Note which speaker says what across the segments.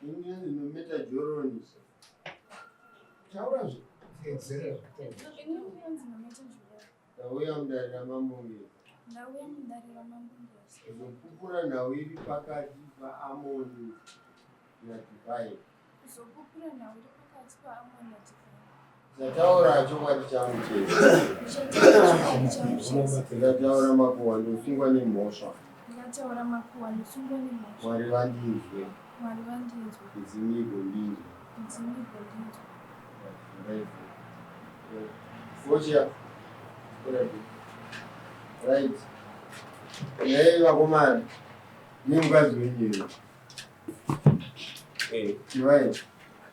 Speaker 1: Ini ndinometa Joroni.
Speaker 2: Taura zvedzera zvataura.
Speaker 3: Ini ndinonzi Mameta Joroni.
Speaker 1: Ndauya mudare raMambo Ngezi.
Speaker 3: Ndauya mudare raMambo Ngezi.
Speaker 1: Kuzopupura nhau iri pakati paAmoni naDivine.
Speaker 3: Kuzopupura nhau iri pakati paAmoni naDivine.
Speaker 1: Ndataura chokwadi changu chete.
Speaker 3: Ndichataura chokwadi changu chete.
Speaker 1: Ndikataura makuhwa ndosungwa nemhosva.
Speaker 3: Ndikataura makuhwa ndosungwa nemhosva.
Speaker 1: Mwari vandinzwe.
Speaker 3: Mwari vandinzwe.
Speaker 1: Midzimu igondinzwa.
Speaker 3: Midzimu igondinzwa.
Speaker 1: Fochia. Right. Nhai vakomana. Nemukadzi wenyu here?
Speaker 4: Eh.
Speaker 1: Divine.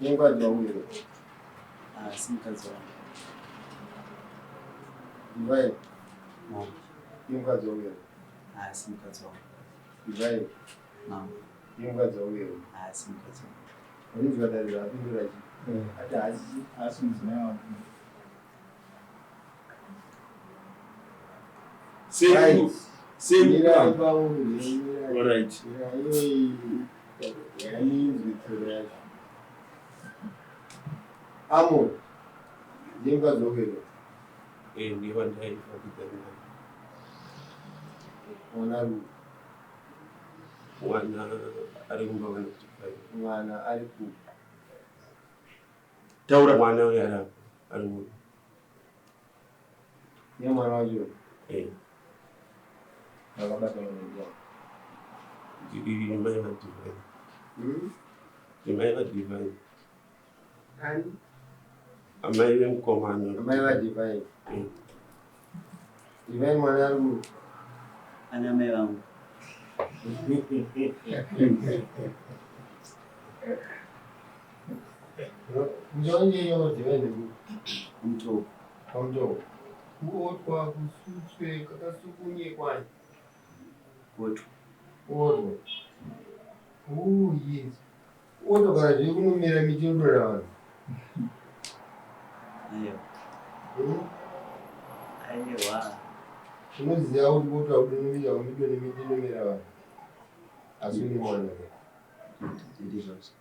Speaker 1: Nemukadzi wangu here?
Speaker 5: Asi mukadzi wangu.
Speaker 1: Divine.
Speaker 5: Naam.
Speaker 1: Nemukadzi wangu here?
Speaker 5: Asi mukadzi wangu.
Speaker 1: Divine.
Speaker 5: Naam.
Speaker 1: Nemukadzi wangu here?
Speaker 5: Asi mukadzi wangu.
Speaker 1: Vanonzwa dare rapindura chi? Ati haasi.
Speaker 2: Asi mudzimai wangu.
Speaker 1: Right.
Speaker 4: Same.
Speaker 1: Mirai paunze, mirai.
Speaker 4: All right.
Speaker 1: Mirai yainzwi tsoro yacho. Amon. Nemukadzi wangu here?
Speaker 4: Eh, ndiye ndaifambidzana naye.
Speaker 1: Mwana ari kupi?
Speaker 4: Mwana ari kumba kana kuti pai.
Speaker 1: Mwana ari kupi?
Speaker 4: Taura. Mwana uyo ari apa. Ari muno.
Speaker 1: Nemwana wacho.
Speaker 4: Eh,
Speaker 1: Akabatwa nemwana.
Speaker 4: ndiri mai vaDivine.
Speaker 1: Hmm?
Speaker 4: Ndimai vaDivine.
Speaker 1: Ani?
Speaker 4: Amai vemukomana.
Speaker 1: Amai vaDivine.
Speaker 4: Eh.
Speaker 1: Divine mwana ari kupi?
Speaker 5: Ana mai vangu.
Speaker 1: Muchaonyeyo Divine nekupi?
Speaker 5: Mutoko.
Speaker 1: Pamutoko. Kuotwa kusutswe kakasukunyekwa.
Speaker 5: Kotwa.
Speaker 1: Kuotwa. Oh yes. Kuotwa kana zviri kunomera miti inodonha vanhu.
Speaker 5: Aiwa.
Speaker 1: Hmm?
Speaker 5: Aiwa.
Speaker 1: Unoziva kuti kuotwa kunomira midonhe miti inomera vanhu. Asi une mwana.
Speaker 5: Ndizvozvo.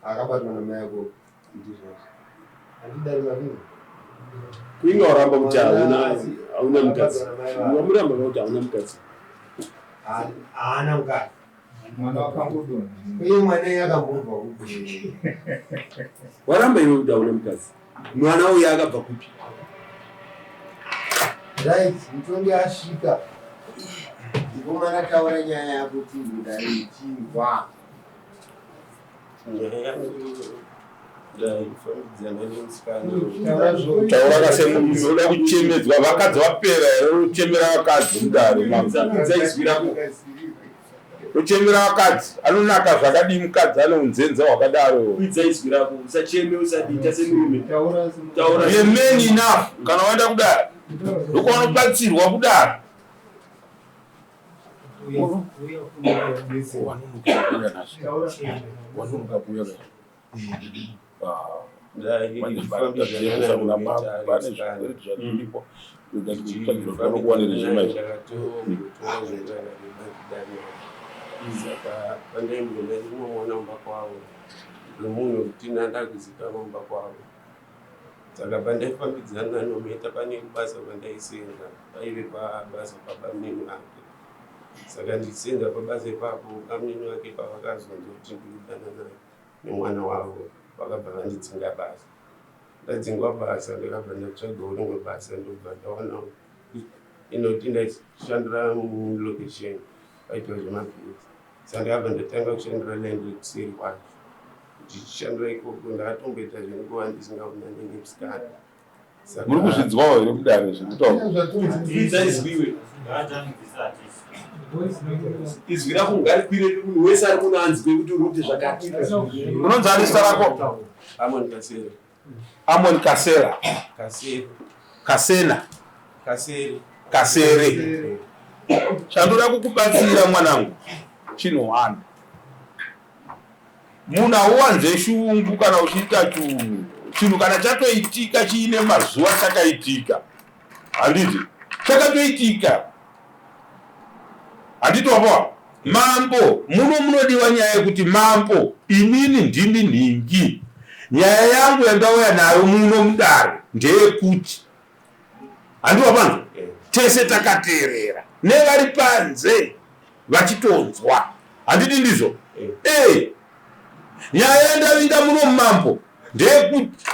Speaker 1: Akabatwa namai ako.
Speaker 5: Ndizvozvo.
Speaker 1: Handidari mavinga.
Speaker 4: Kuinga waramba kuti hauna hauna mukadzi. Wamuramba kuti hauna mukadzi.
Speaker 1: Haana mukadzi.
Speaker 2: Mwana wakangodonha.
Speaker 1: Uye mwana iye akambobva kupi?
Speaker 4: Waramba iwe kuti hauna mukadzi. Mwana uyu akabva kupi?
Speaker 1: Right, mutongi asvika. Mukomana taura nyaya yako tinzwe ichinzwa.
Speaker 4: Nyaya yangu ndaifambidzana nemusikana.
Speaker 2: Taura zvo.
Speaker 6: Taura kasemurume uda kuchemedzwa vakadzi vapera here uchemera vakadzi mudare mambo.
Speaker 4: Kwidza izwi rako.
Speaker 6: Uchemera vakadzi anonaka zvakadii mukadzi ane unzenza hwakadaro.
Speaker 4: Kwidza izwi rako. Usacheme usadita semurume.
Speaker 2: Taura
Speaker 4: Taura.
Speaker 6: You are man enough kana waenda kudare ndokwaunobatsirwa kudare.
Speaker 2: Taura.
Speaker 4: Ndaifambidzana naMometa ari musikana. Saka pandaimbonda ndinomuona mumba kwavo nomunhu wekuti ndandakuzikanwa mumba kwavo. Saka pandaifambidzana nometa pane kubasa kwandaisenza paive pabasa pabamunini vake. Saka ndichisenza pabasa ipapo bamunini vake pavakazonzwa kuti ndiri kudanana nemwana wavo vakabva vandidzinga basa. Ndadzingwa basa ndakabva ndatsvagawo rimwe basa ndobva ndawana inoti ndaishandira mulocation paitwa zvemabhizi. Saka ndakabva ndatanga kushandira line rekuseri kwacho. Ndichishandira ikoko ndakatomboita zvenguva ndisingaonani nemusikana. Saka
Speaker 6: Muri kuzvinzwawo here mudare zvekutaura?
Speaker 4: Kwidza izwi iwe. Izwi rako ngarikwire munhu wese ari kuno anzwe kuti uri kuti zvakati.
Speaker 6: Unonzi ani zita rako?
Speaker 4: Amon Kasere.
Speaker 6: Amon Kasera.
Speaker 4: Kasere.
Speaker 6: Kasena.
Speaker 4: Kasere.
Speaker 6: Kasere. Chandoda kukubatsira mwanangu chinhu one. Munhu hauwanze shungu kana uchiita chunhu. Chinhu kana chatoitika chiine mazuva chakaitika. Handiti? Chakatoitika. Handiti wapoa? Mambo, muno munodiwa nyaya yekuti mambo, inini ndini nhingi. Nyaya yangu yandauya nayo muno mudare ndeyekuti handiwa panzwa tese takateerera nevari panze vachitonzwa, handiti ndizvo? Eh, nyaya yandavinga muno mambo ndeyekuti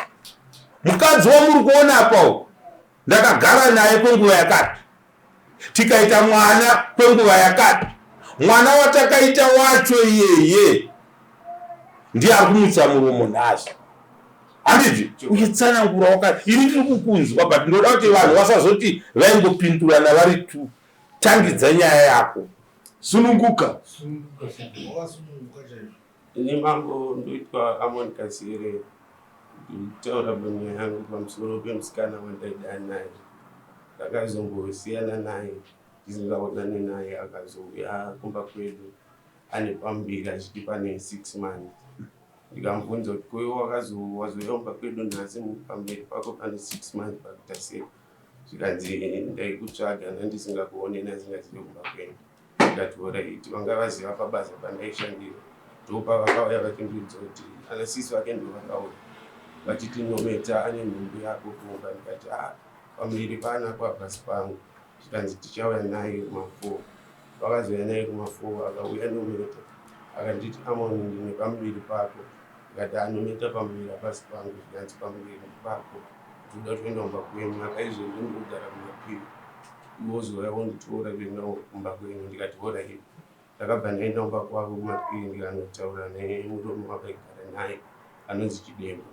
Speaker 6: mukadzi wamuri kuona apa uyu ndakagara naye kwenguva yakati, tikaita mwana kwenguva yakati. Mwana watakaita wacho iyeye ndiye ari kumutsa muromo nhasi, handiti? Uchitsanangura wakati ini ndiri kukunzwa, but ndoda kuti vanhu vasazoti vaingopindurana vari tu. Tangidza nyaya yako.
Speaker 7: Sununguka.
Speaker 1: Sununguka, sununguka.
Speaker 2: Wakasununguka chaizvo.
Speaker 4: Ini mambo ndoitwa Amon Kasere. Ndikutaura panyaya yangu pamusoro pemusikana wandaida naye. Ndakazombosiyana naye ndisingaonani naye, akazouya kumba kwedu ane pamuviri achiti pane 6 months. Ndikamubvunza kuti koiwe wazouya kumba kwedu nhasi pamberi pako pane 6 months pakuita sei? Zvikanzi ndaikutsvaga ndandisingakuone nandisingazive kumba kwenyu. Ndikati alright, vanga vaziva pabasa pandaishandira. Ndopavakauya vachindiudza kuti ana sisi vake ndo vakauya vachiti Nometa ane nhumbu yako kumba. Ndikati a pamuviri paanapo hapasi pangu. Zvikanzi tichauya naye kuma4. Vakazouya naye kuma4, akauya Nometa akanditi, "Amoni, ndine pamuviri pako." Ndikati, "Anometa, pamuviri hapasi pangu." Zvikanzi pamuviri pako, toda kuenda kumba kwenyu. Akaizvozvi ndikugara kumapiri, wozouya wonditora kuenda kumba kwenyu. Ndikati alright. Ndakabva ndaenda kumba kwavo kumapiri, ndikanotaura nemurume wakaigara naye anonzi Chidembo.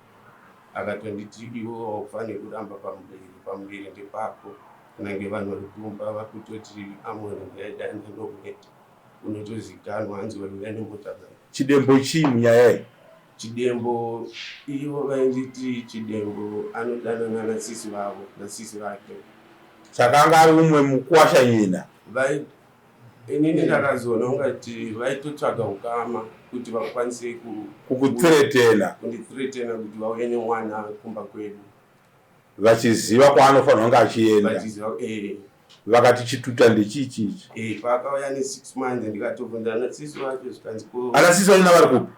Speaker 4: Akatonditi, "Iwe haufaniri kuramba pamuviri, pamuviri ndepako. Kunyange vanhu vari kumba vakutoti Amoni ndaidana Nometa, unotozikanwa, hanzi waiuya nemota naye."
Speaker 6: Chidembo chii munyaya iyi?
Speaker 4: Chidembo, ivo vainditi Chidembo anodanana nasisi vavo, nasisi vake.
Speaker 6: Saka anga ari umwe mukuwasha nyina?
Speaker 4: Vai inini ndakazoona ungati vaitotsvaga ukama kuti vakwanise
Speaker 6: Kukuthreatena.
Speaker 4: Kundithreatena kuti vauye nemwana kumba kwedu.
Speaker 6: Vachiziva kwaanofanira kunge achienda.
Speaker 4: Vachiziva, eh.
Speaker 6: Vakati chituta ndechichi ichi.
Speaker 4: Eh, paakauya ne6 months ndikatobvunza anasisi vacho, zvikanzi ko
Speaker 6: Anasisi vachona vari kupi?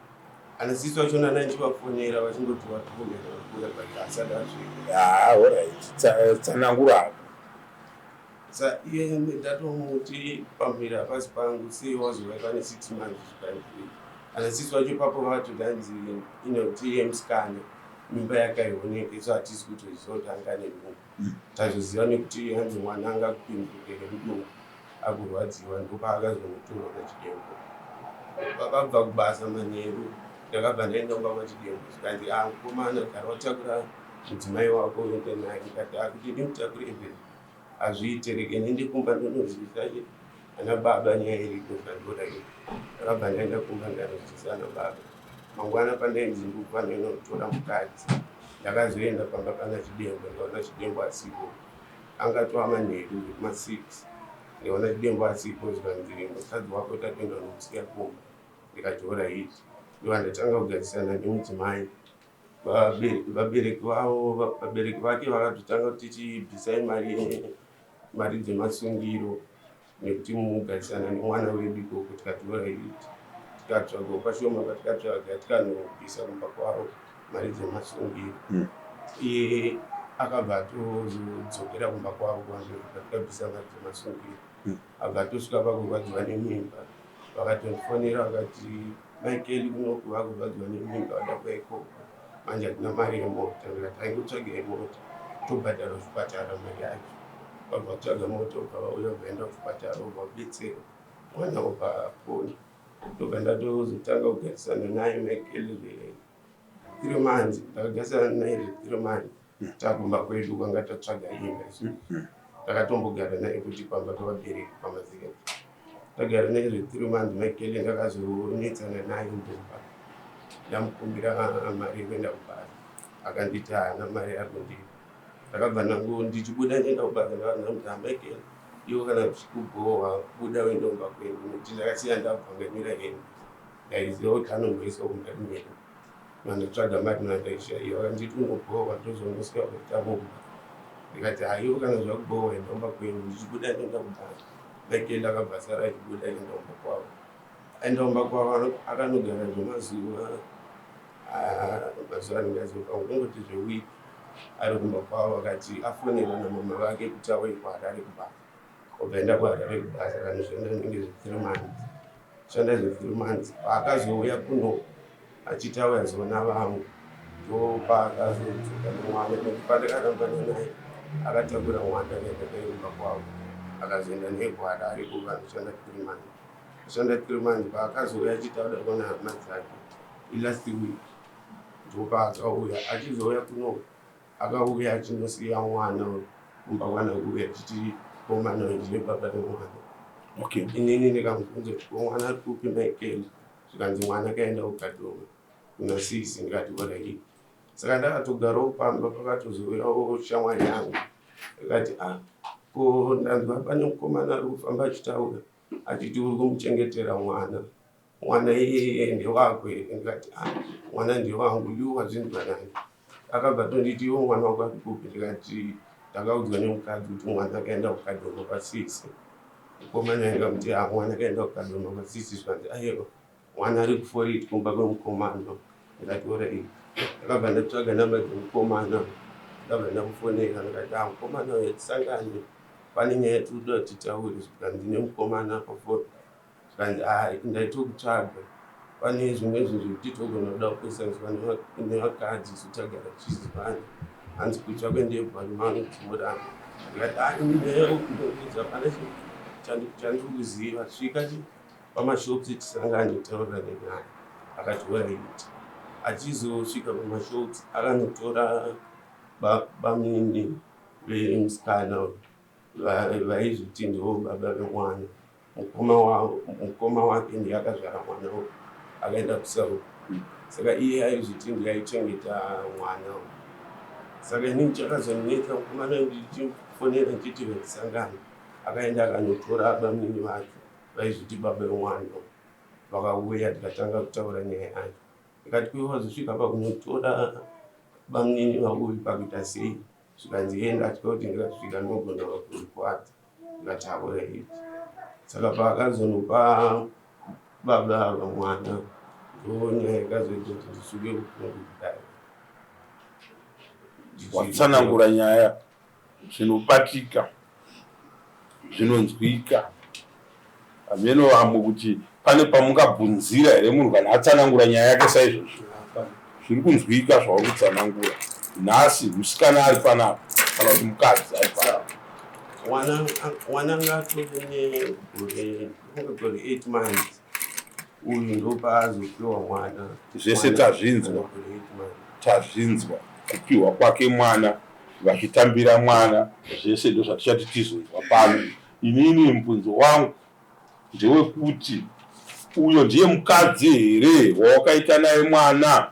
Speaker 4: Anasisi vachona nandichivafonera vachingoti vari kuuya, vari kuuya, but asati asvika.
Speaker 6: Ah, alright, tsanangura ako.
Speaker 4: Sa iye ndatomuti pamuviri hapasi pangu, sei wazouya pane 6 months? Zvikanzi anasisi vacho ipapo vakatoti hanzi inoti yemusikana mimba yakaioneka, isu hatisi kutoziva kuti anga nenhumbu. Tazoziva nekuti hanzi mwana anga kupinduke nemudumbu akurwadziwa. Ndopaakazonotorwa naChidembo. Vakabva kubasa manheru, ndakabva ndaenda kumba kwaChidembo. Zvikanzi, "A mukomana, gara watakura mudzimai wako uende naye." Ndikati, "Akuti ndimutakure izvezvi hazviitereke, nende kumba ndonozivisa ana baba nyaya iripo." Zvandora iyo ndakabva ndaenda kumba ndanozivisa ana baba. Mangwana pandainzi ndikufanira kunotora mukadzi, ndakazoenda pamba pana Chidembo, ndikaona Chidembo asipo. Angatova manheru ma6, ndikaona Chidembo asipo. Zvikanzi mukadzi wako tatoenda kunomusiya kumba. Ndikati alright. Ndobva ndatanga kugarisana nemudzimai. Vabereki vavo, vabereki vake vakatotanga kuti chibvisai mari dzemasungiro nekuti mugarisana nemwana wedu ikoko. Tikati alright, tikatsvagawo pashoma patikatsvaga, tikanobvisa kumba kwavo mari dzemasungiro. Iye akabva atozodzokera kumba kwavo patikabvisa mari dzemasungiro. Abva atosvika pakurwadziwa nemimba. Vakatondifonera vakati, "Michael kunoku vakurwadziwa nemimba, vada kuya ikoko, manje hatina mari yemota." Ndikati, "Aingotsvagai mota, tobhadhara kuchipatara mari yacho." Vabva vatsvaga mota, ubva vauya, ubvaenda kuchipatara, ubva ubetserwa, mwana ubva apona. Ndobva ndatozotanga kugarisana naye Michael zve3 months. Ndakagarisana naye zve3 months takumba kwedu kwanga tatsvaga imba isusu. Takatombogara naye kuti pamba pevabereki pamazikati. Tagara naye zve3 months Michael, ndakazonetsana naye mumba. Ndamukumbira mari yekuenda kubasa, akanditi haana mari yakundipa. Ndakabva nangu ndichibuda ndienda kubasa, ndakabva ndamuti, "Michael, iwe kana zvichikubhowa buda uende kumba kwenyu," nekuti ndakasiya ndabvanganira hembe. Ndaiziva kuti anomboiswa kumba rimweni, mandotsvaga mari mandaishaiwa. Akanditi unobhowa, ndozonosvika kuita mumba. Ndikati, "Haiwo, kana zvakubhowa enda kumba kwenyu." Ndichibuda ndienda kubasa, Michael akabva sara achibuda achienda kumba kwavo. Aenda kumba kwavo akanogara zvemazuva ah, mazuva anenge azoka kungoti zvewiki ari kumba kwavo akati afonerwa namama vake kuti auye kuHarare kubasa. Obva aenda kuHarare kubasa akanoshanda zvinenge zve3 months. Shanda zve3 months paakazouya kuno achiti auya zoona vangu ndopaakazodzoka nemwana nekuti pandakarambana naye akatakura mwana akaenda naye kumba kwavo akazoenda naye kuHarare kuvanoshanda 3 months. Ashanda 3 months paakazouya achiti auda kuona hama dzake ilast week ndopaakauya achizouya kuno akauya achinosiya mwana kumba kwana kuya achiti komana uyu ndiye baba vemwana.
Speaker 6: Okay.
Speaker 4: Inini ndikamubvunza kuti ko mwana ari kupi Michael zvikanzi mwana akaenda kuKadoma kuna sisi ndikati orit. Saka ndakatogarawo pamba pakatozouyawo shamwari yangu ikati ah ko ndanzwa pane mukomana ari kufamba achitaura achiti uri kumuchengetera mwana mwana iyeye ndewako here ndikati ah mwana ndewangu iwe wazvinzwa nani akabva tonditi iwe mwana wako ari kupi ndikati ndakaudzwa nemukadzi kuti mwana akaenda kukadoma kwasisi mukomana ndikamuti ah mwana akaenda kukadoma kwasisi zvikanzi aiwa mwana ari kuforiti kumba kwemukomana ndikati orit ndakabva ndatsvaga namba dzemukomana ndabva ndamufonera ndikati ah mukomana uyu tisangane pane nyaya yatinoda kuti titaure zvikanzi nemukomana pafoni zvikanzi ah ndaitokutsvaga pane zvimwe zvinhu zvekuti togona kuda kupesaniswa nevakadzi isu tagara tichizivana hanzi kutsva kwendebvu varume vanodzimurana ndikati ah ini nyaya yekukuudza pana chandiri kuziva svika pamashops tisangane taurirane naye akati orit achizosvika pamashops akanotora bamunini vemusikana vaizviti ndivo baba vemwana mukoma wake ndiye akazvara mwana uyu akaenda kuSouth saka iye aizviti ndiye aichengeta mwana uyu saka inini chakazonetsa mukomana ndichifonera ndichiti vetisangane akaenda akanotora bamunini vacho vaizviti baba vemwana vakauya tikatanga kutaura nyaya yacho ndikati kuiwe wazosvika pakunotora bamunini vauyu pakuita sei zvikanzi iye ndatya kuti ndikasvika ndinogona kuzvikwadza ndikati aorit saka paakazonopa baba ava mwana ndonyaya yakazoita kuti ndisvike kudai
Speaker 6: watsanangura nyaya zvinobatika zvinonzwika hameno vamwe kuti pane pamungabvunzira here munhu kana atsanangura nyaya yake saizvozvo zviri kunzwika zvauri kutsanangura nhasi musikana ari panapa kana kuti mukadzi ari panapa
Speaker 4: mwana ngatove negore gore 8 months uyu ndopaazopiwa mwana
Speaker 6: Zvese tazvinzwa.
Speaker 4: Gore 8 months.
Speaker 6: Tazvinzwa kupiwa kwake mwana vachitambira mwana zvese ndo zvatichati tizonzwa pano inini mubvunzo wangu ndewekuti uyo ndiye mukadzi here wawakaita naye mwana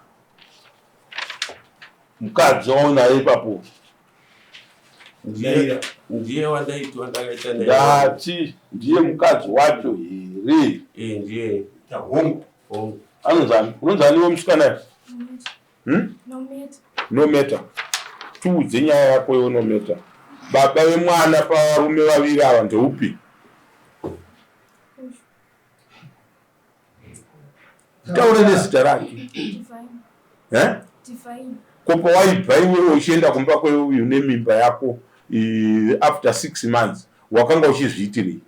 Speaker 6: mukadzi waunaye ipapo
Speaker 4: Ndiye wandaitwa ndakaita naye
Speaker 6: ndati ndiye mukadzi wacho here
Speaker 4: Eh, ndiye
Speaker 6: hongu
Speaker 4: hongu
Speaker 6: anonzani unonzani iwe musikana
Speaker 3: Nometa.
Speaker 6: Nometa tiudze nyaya yako iwe Nometa baba vemwana pavarume vaviri ava ndeupi
Speaker 3: Uyu.
Speaker 6: taure nezita rake
Speaker 3: Divine.
Speaker 6: eh?
Speaker 3: Divine.
Speaker 6: Ko pawaibva iwewe uchienda kumba kweuyu nemimba yako after 6 months wakanga uchizviitirei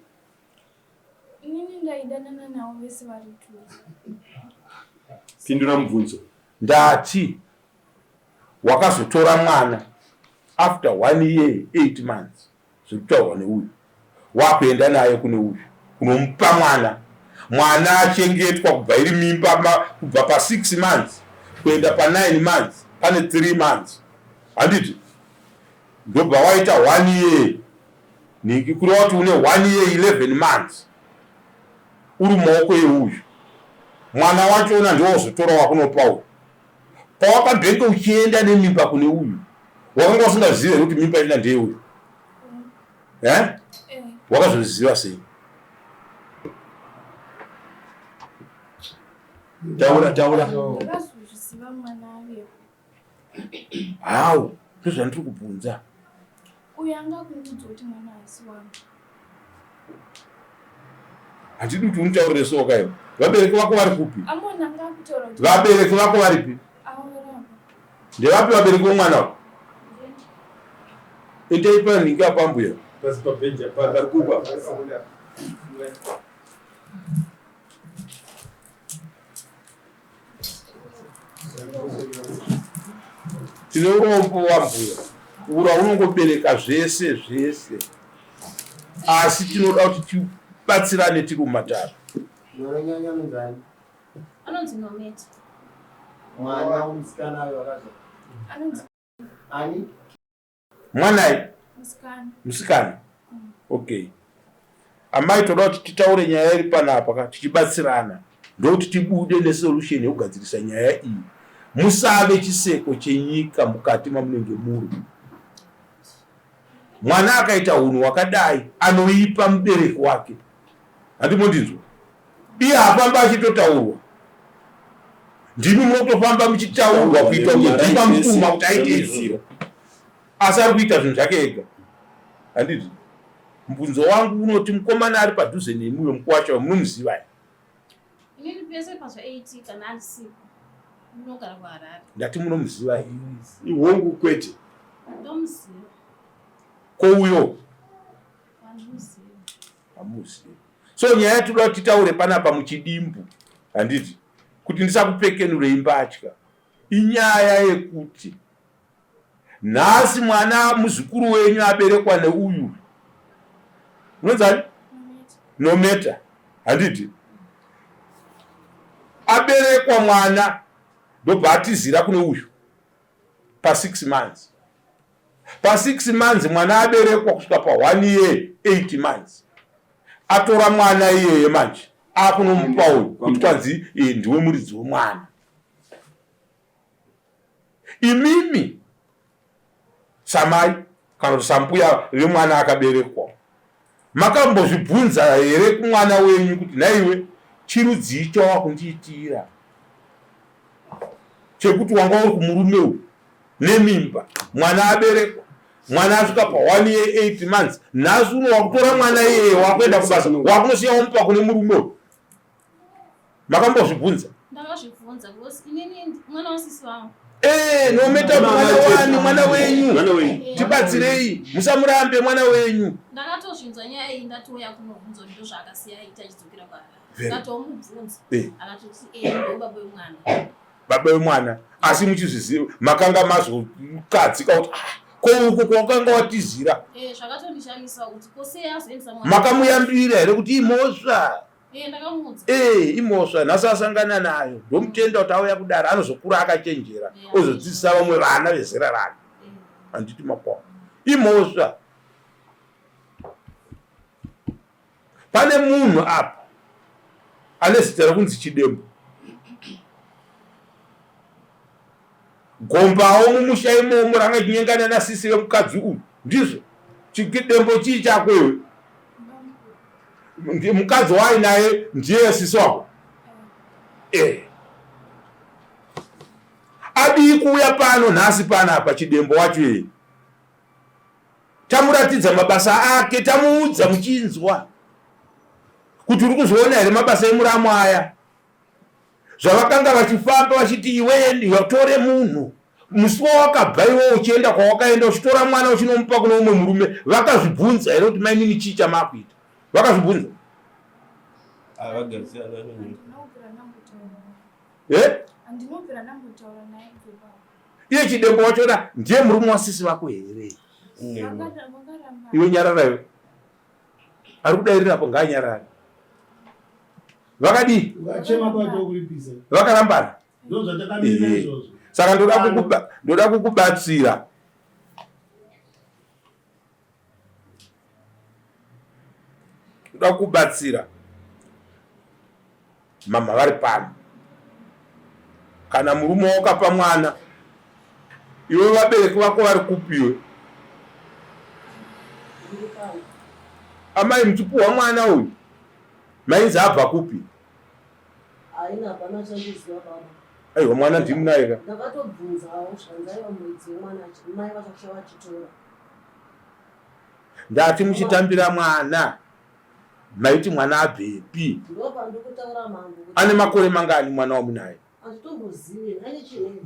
Speaker 3: Inini ndaidanana navo vese vari two.
Speaker 6: Pindura mubvunzo ndati wakazotora mwana after 1 year 8 months zviri kutaurwa neuyu wakuenda naye kune uyu kunomupa mwana mwana achengetwa kubva iri mimba kubva pa6 months kuenda pa9 months pane 3 months handiti ndobva waita 1 year nhingi kureva kuti une 1 year 11 months uri mumaoko euyu mwana wachona ndiwozotora wakunopa uyu pawakabhenge uchienda nemimba kune uyu wakanga usingazive here kuti mimba ina ndeyeuyu eh?
Speaker 3: Eh.
Speaker 6: Wakazozviziva sei taura taura
Speaker 3: Ndakazozviziva mwana avepo.
Speaker 6: Hau ndozvandiri kubvunza
Speaker 3: Uyu anga kundiudza kuti mwana haasi wangu.
Speaker 6: Handidi kuti unitaurire soka iwe. Vabereki vako vari kupi? Vabereki vako varipi? Ndevapi vabereki vomwana wako? Endei panhingi apa mbuya.
Speaker 1: Pasi pabenja pari kupa.
Speaker 6: Tine urombo wambuya. Ura unongobereka zvese zvese. Asi tinoda kuti tibatsirane tiri mumatare.
Speaker 1: Mwana anonzi
Speaker 7: Anonzi Nometa.
Speaker 1: Mwana musikana ayo akazva.
Speaker 3: Anonzi
Speaker 1: Ani?
Speaker 6: Mwanai?
Speaker 3: Musikana.
Speaker 6: Musikana. Okay. Amai toda kuti titaure nyaya iri panapa ka tichibatsirana ndokuti tibude nesolution yekugadzirisa nyaya iyi. Musave chiseko chenyika mukati mamunenge muri. Mwana akaita hunhu hwakadai anoipa mubereki wake. Handimondinzwa. Iye hafamba achitotaurwa. Ndimi munotofamba muchitaurwa kuita kunge ndimi mamutuma kuti aite izvozvo. Asi ari kuita zvinhu zvake ega. Handiti? Mubvunzo wangu unoti mukomana ari padhuze nemi uyo mukuwasha uyo munomuziva here?
Speaker 7: Inini pese pazvaiitika nandisipo ndinogara kuHarare.
Speaker 6: Ndati munomuziva here?
Speaker 1: Hongu kwete.
Speaker 7: Ndomuziva.
Speaker 6: Ko uyo?
Speaker 7: Handimuzivi.
Speaker 6: Hamuzivi. So nyaya yatinoda kuti titaure panapa muchidimbu handiti kuti ndisakupekenurei mbatya inyaya yekuti nhasi mwana muzukuru wenyu aberekwa neuyu unonzani Nometa handiti aberekwa mwana ndobva atizira kune uyu pa 6 months pa 6 months mwana aberekwa kusvika pa 1 year 8 months atora mwana iyeye manje akunomupa uyu kuti kwanzi eh, ndiwe muridzi wemwana imimi samai kana kuti sambuya vemwana akaberekwa makambozvibvunza here kumwana wenyu kuti nhaiwe chirudzii chawakundiitira chekuti wanga uri kumurume uyu nemimba mwana aberekwa mwana asvika pa one year 8 months nhasi uno wakutora mwana iyeye wakuenda kubasa wakunosiya wamupa kune murume uyu Makambozvibvunza?
Speaker 7: Ndakazvibvunza because inini mwana wasisi vangu.
Speaker 6: Eh, nometa mwana wani mwana wenyu.
Speaker 4: Mwana wenyu.
Speaker 7: Eh.
Speaker 6: Tibatsirei, musamurambe mwana wenyu.
Speaker 7: Ndakatozvinzwa nyaya iyi ndatouya kunobvunza kuti ndozvaakasiya aita achidzokera kwaHarare.
Speaker 6: Very.
Speaker 7: Ndatomubvunza.
Speaker 6: Eh.
Speaker 7: Akatoti eh ndo baba wemwana.
Speaker 6: Baba wemwana asi muchizviziva makanga mazokadzika kuti ah, ko uko kwakanga watizira.
Speaker 7: Eh zvakatondishamisa kuti ko sei azoendesa mwana.
Speaker 6: Makamuyambira here kuti imhosva?
Speaker 7: Eh, ndakamuudza.
Speaker 6: Eh, imhosva nhasi asangana nayo. Ndomutenda kuti auya kudare anozokura akachenjera ozodzidzisa vamwe vana vezera rake. Handiti makwa. Imhosva. Pane munhu apa ane zita rekunzi Chidembo. Gombawo mumusha imomo ranga chinyengana nasisi vemukadzi uyu. Ndizvo. Chidembo chii chako iwe? Mukadzi waainaye ndiye sisi wako. Eh. Adii kuuya pano nhasi panapa Chidembo wacho iye. Tamuratidza mabasa ake, tamuudza muchinzwa kuti uri kuzviona here mabasa emuramu aya. Zvavakanga vachifamba vachiti iwe watore munhu musi wawakabva iwe uchienda kwawakaenda uchitora mwana uchinomupa kune umwe murume, vakazvibvunza here kuti mainini chii chamakuita? Vakazvibvunza? Eh? Iye Chidembo wachona ndiye murume wasisi vako here? Iwe nyarara iwe. Ari kudairira apo ngaanyarare. Vakadii?
Speaker 8: Vachema kwacho kuripisa.
Speaker 6: Vakarambana.
Speaker 8: Ndozvatakamirira izvozvo.
Speaker 6: Saka ndoda kukubatsira. Ndoda kukubatsira. Mama vari pano. Kana murume wakapa mwana iwe vabereki vako vari kupi iwe? Amai muchipuhwa mwana uyu mainzi abva kupi?
Speaker 9: Aina hapana chandiziva baba.
Speaker 6: Aiwa mwana ndimunaye ka.
Speaker 9: Ndakatobvunzawo zvanzi aiwa muridzi wemwana mai vacho vachitora.
Speaker 6: Ndati muchitambira mwana. Maiti mwana abvepi? Ane makore mangani mwana wamunaye?
Speaker 9: Handitombozivi ane chinei.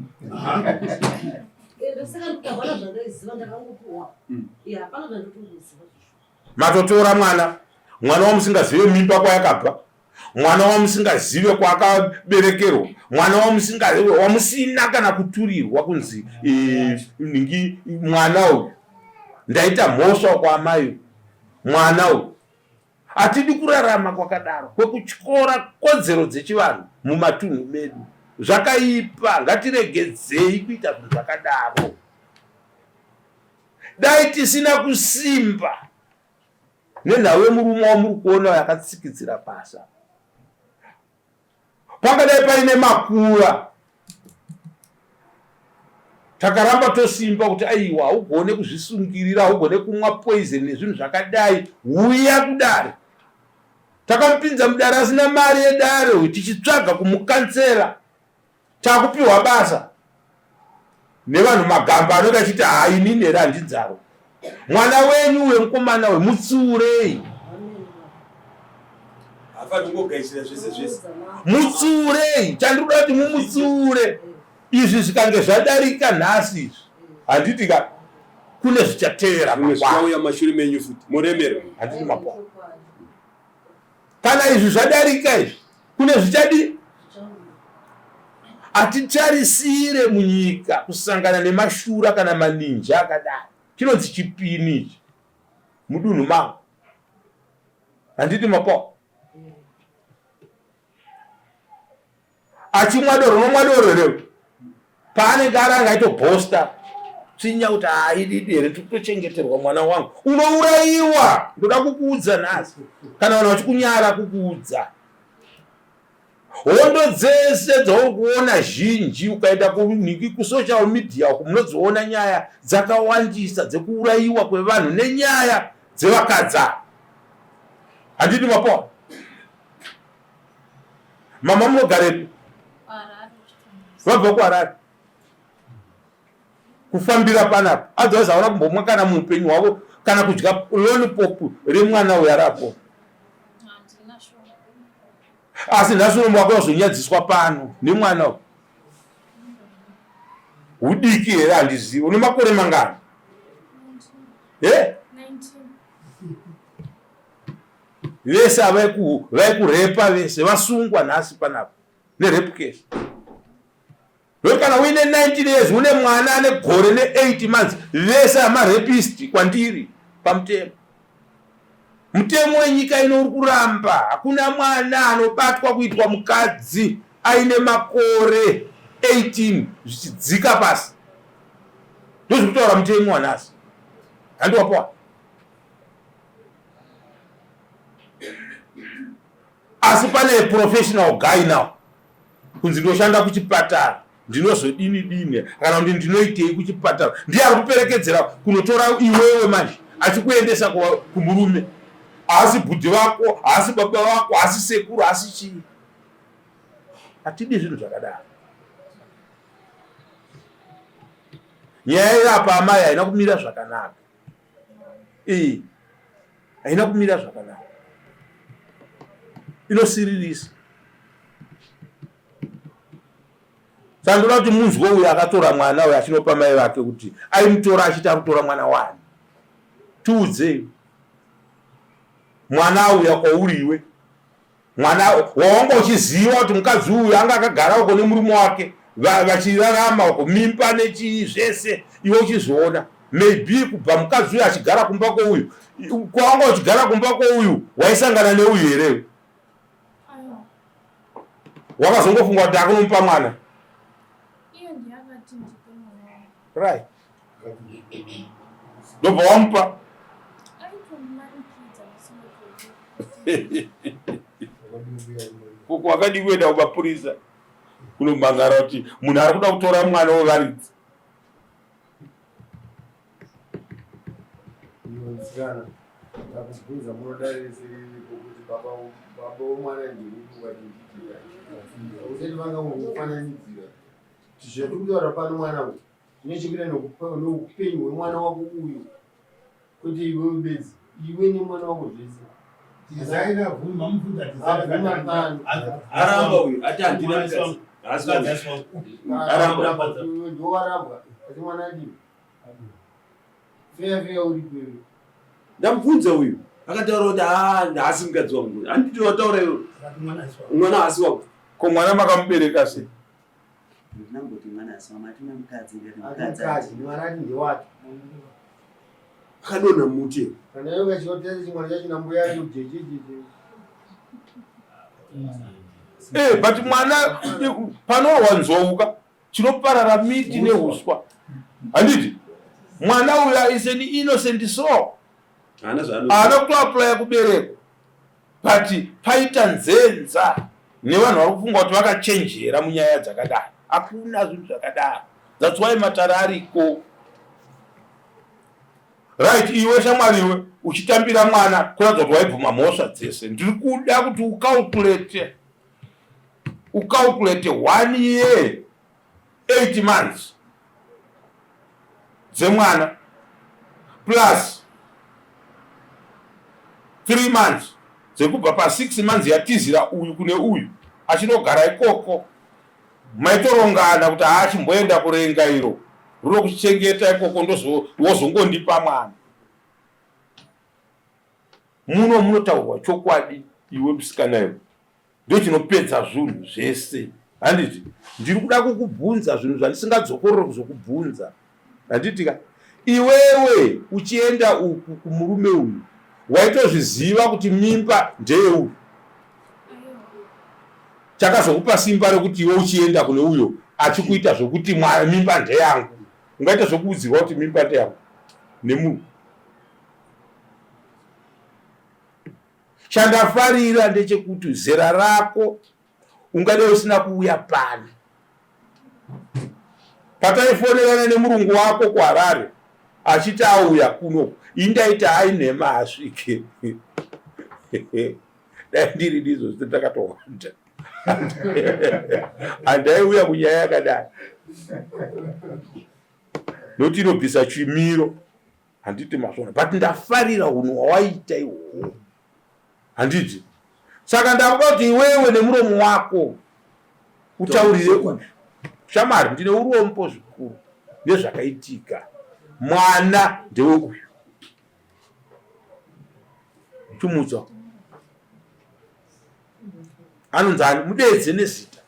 Speaker 9: Ndosaka ndikabona zvandaiziva ndakangopuwa. Ya hapana zvandotomboziva.
Speaker 6: Matotora mwana, mwana wamusingazive mimba kwayakabva, mwana wamusingazive kwaakaberekerwa, mwana wamusina kana kuturirwa kunzi nhingi mwana uyu. Ndaita mhosva kwaamai mwana uyu. Hatidi kurarama kwakadaro kwekutyora kodzero dzechivanhu mumatunhu medu. Zvakaipa, ngatiregedzei kuita zvinhu zvakadaro. Dai tisina kusimba nenhau yemurume wamuri kuona yakatsikitsira pasi apa. Pangadai paine makuva takaramba tosimba kuti aiwa haugone kuzvisungirira haugone kumwa poison nezvinhu zvakadai huya kudare takamupinza mudare asina mari yedare uyu tichitsvaga kumukansela takupiwa basa nevanhu magamba anenge achiti haa inini here handidzaro mwana wenyu uyo mukomana uyu mutsiurei mutsiurei chandikuda kuti mumutsiure izvi zvikange zvadarika nhasi izvi handiti ka kune zvichatevera
Speaker 4: mangwana mashure menyu futi moremerwa
Speaker 6: handiti mapo Kana izvi zvadarika izvi kune zvichadii? Hatitarisire munyika kusangana nemashura kana maninja akadai. Chinonzi chipini ichi mudunhu mangu. Handiti mapo? Achimwa doro unomwa doro here? Paanenge ari anga aitobhosta tsvinya kuti haididi here tiri kutochengeterwa mwana wangu. Unourayiwa, ndoda kukuudza nhasi, kana vanhu vachikunyara kukuudza. Hondo dzese dzauri kuona zhinji ukaenda kunhingi kusocial media uku munodziona nyaya dzakawandisa dzekuurayiwa kwevanhu nenyaya dzevakadzi ava. Handiti mapoa? Mama munogarepi? Vabva kuHarare. Kufambira panapa. Otherwise havana kumbomwa kana muupenyu hwavo kana kudya lollipop remwana uyo arapo. Asi nhasi uno wako wazonyadziswa pano nemwana uyu. Hudiki here handizivi. Une makore mangani? Eh? Vese avaikurepa vese vasungwa nhasi panapa nerape case. Ndokuti kana uine 19 years une mwana ane gore ne 8 months vese amarapist kwandiri pamutemo. Mutemo wenyika ino uri kuramba hakuna mwana anobatwa kuitwa mukadzi aine makore 18 zvichidzika pasi. Ndozviri kutaura mutemo wanhasi. Handiwapowa. Asi pane professional guy now kunzi ndoshanda kuchipatara ndinozodini dini kana kuti ndinoitei kuchipatara ndiye ari kuperekedzera kunotora iwewe manje achikuendesa kumurume haasi bhudhi vako haasi baba vako haasi sekuru haasi chii hatidi zvinhu zvakadaro nyaya yeapa amai haina kumira zvakanaka Iyi haina kumira zvakanaka, inosiririsa. Saka ndoda kuti munzwe uyu akatora mwana uyu achinopa mai vake kuti aimutora achiti akutora mwana wani. Tiudzei mwana auya kwauri iwe mwana wawanga uchiziva kuti mukadzi uyu anga akagara uko nemurume wake vachirarama uko mimba nechii zvese iwe uchizviona maybe kubva mukadzi uyu achigara kumba kweuyu kwawanga uchigara kumba kweuyu waisangana neuyu here wakazongofunga kuti akunomupa mwana right ndobva wamupa koko wakadii kuenda kumapurisa kunomhangara kuti munhu ari kuda kutora mwana wevaridzi
Speaker 1: ndakubvunza munodare rese riripo kuti baba baba womwana ndeupi ukati ndidii usati vanga kungofananidzira zvatiri kutaura pano mwana uyu zvine chekuita neupenyu hwemwana wako uyu kwete iwewe bedzi iwe nemwana wako zvese.
Speaker 10: Aramba uyu ati handina mukadzi. Haasi wangu. Aramba.
Speaker 1: Ndowarambwa asi mwana adii? Feya feya uri kwewe.
Speaker 10: Ndamubvunza uyu akataura kuti haa haasi mukadzi wangu. Handiti wataura iwe. Mwana haasi wangu.
Speaker 6: Ko mwana makamubereka sei?
Speaker 5: Ndinangoti mwana asi wangu atina mukadzi ndati
Speaker 1: Ati
Speaker 5: mukadzi.
Speaker 1: mukadzi mwana ati ndewake.
Speaker 10: Akadonha muti.
Speaker 1: Kana iwe ukachotesa chimwana chacho nambuya yacho jejejeje.
Speaker 6: Eh, but mwana panorwa nzou ka chinoparara miti nehuswa handiti mwana uyu is an innocent soul
Speaker 10: Haana zvaano.
Speaker 6: haana kutoaplaya kuberekwa but paita nzenza nevanhu vari kufunga kuti vakachenjera munyaya dzakadai hakuna zvinhu zvakadaro thats why matare ariko right iwe shamwari iwe uchitambira mwana kuratidza kuti waibvuma mhosva dzese ndiri kuda kuti ucalculate ucalculate one year 8 months dzemwana plus 3 months dzekubva pa6 months yatizira uyu kune uyu achinogara ikoko maitorongana kuti haachimboenda kurenga iro rinokuchengeta ikoko wozongondipa mwana muno munotaurwa chokwadi iwe musikana iwe ndochinopedza zvinhu zvese handiti ndiri kuda kukubvunza zvinhu zvandisingadzokorore kuzokubvunza handiti ka iwewe uchienda uku kumurume uyu waitozviziva kuti mimba ndeyeuyu chakazokupa simba rekuti iwe uchienda kune uyo achikuita zvokuti mimba ndeyangu ungaita zvokuudzirwa kuti mimba ndeyangu nemunhu chandafarira ndechekuti zera rako ungade usina kuuya pano pataifonerana nemurungu wako kuharare achiti auya kuno indaiti ainhema asvike dai ndiri ndizvo zvite takatowanda handaiuya kunyaya yakadai nokuti inobvisa chimiro handiti mazvona but ndafarira hunhu hwawaita ihwohwo handiti saka ndakuda kuti iwewe nemuromo wako utaurire uyu shamari ndine urombo zvikuru nezvakaitika mwana ndewe uyu chimutsa anonzi ani mudeedze nezita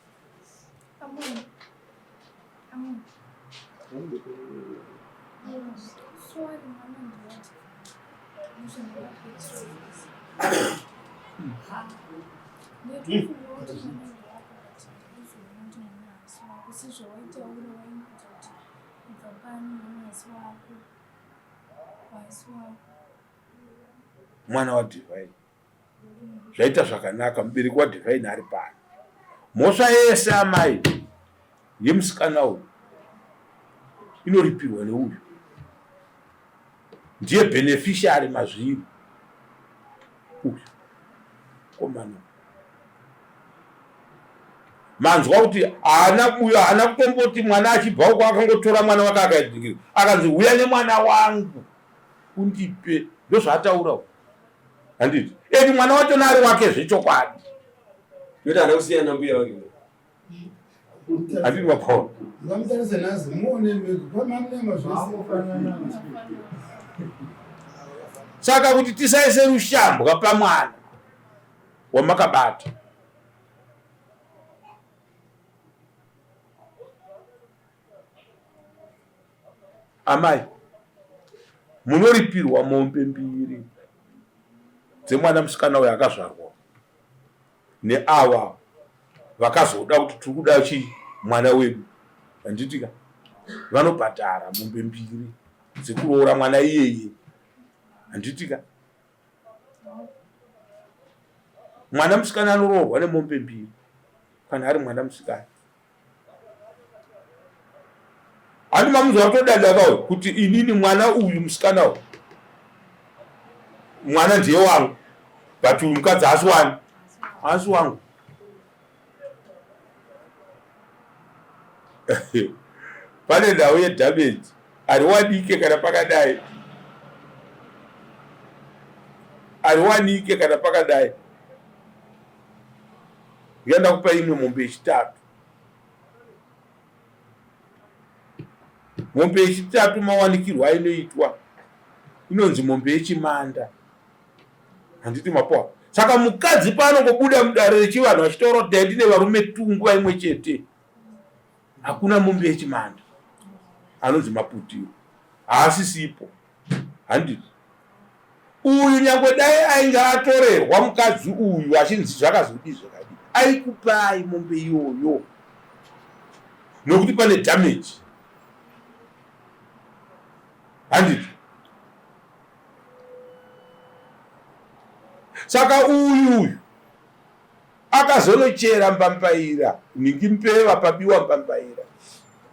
Speaker 6: mwana wadivine zvaita zvakanaka mubereki wadivine ari pano mhosva yese amai yemusikana uyu inoripirwa neuyu ndiye beneficiary mazviri uyu komana manzwa kuti haana uyo haana kutomboti mwana achibva uko akangotora mwana wake akaidikira akanzi huya nemwana wangu undipe ndozvaataura handiti edi mwana wachona ari wake zvechokwadi
Speaker 10: Yote haana kusiyana nambuya wake.
Speaker 6: handiti vapaona
Speaker 8: Ngamutarisa nazi muone mega pamamnema zvese.
Speaker 6: Saka kuti tisaise rushambwa pamwana wamakabata amai munoripirwa mombe mbiri dzemwana musikana uyo akazvarwa neava vakazoda kuti tiri kuda chii mwana wedu handitika vanobhadhara mombe mbiri dzekuroora mwana iyeye handitika mwana musikana anoroorwa nemombe mbiri kana ari mwana musikana handi mamunzwa kutodada kawe kuti inini mwana uyu musikana uyu mwana ndiye wangu but uyu mukadzi haasi wani haasi wangu pane nhau yedamage hariwanike kana pakadai. Hariwanike kana pakadai. Yanda kupa imwe mombe yechitatu. Mombe yechitatu mawanikirwo ainoitwa inonzi mombe yechimanda. Handiti mapoa. Saka mukadzi paanongobuda mudare rechivanhu achitaura kuti ndine varume tu nguva imwe chete. Hakuna mombe yechimanda. Anonzi maputiro. Haasisipo. Handiti. Uyu nyangwe dai ainge atorerwa mukadzi uyu achinzi zvakazodii zvakadii aikupai mombe iyoyo nokuti pane damage handiti saka uyu uyu akazonochera mbambaira nhingi mbeva pabiwa mbambaira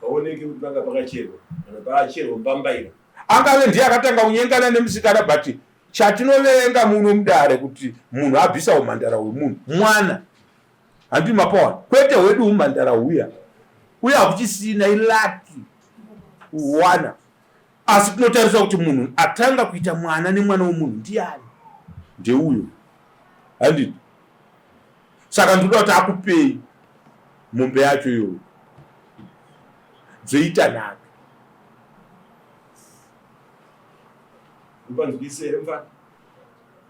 Speaker 10: paoneke kuti panga pakacherwa kana pacherwa mbambaira
Speaker 6: Angave ndiye akatanga kunyengana nemusikana but chatinoverenga muno mudare kuti munhu abvisa umhandara hwemunhu mwana handi mapawana kwete hwedu umhandara huya uye hakuchisina ilaki uwana asi tinotarisa kuti munhu atanga kuita mwana nemwana wemunhu ndiani ndeuyo handiti saka ndinoda kuti akupei mombe yacho iyoyo dzoita nhaka
Speaker 10: Upanzwise here mfana?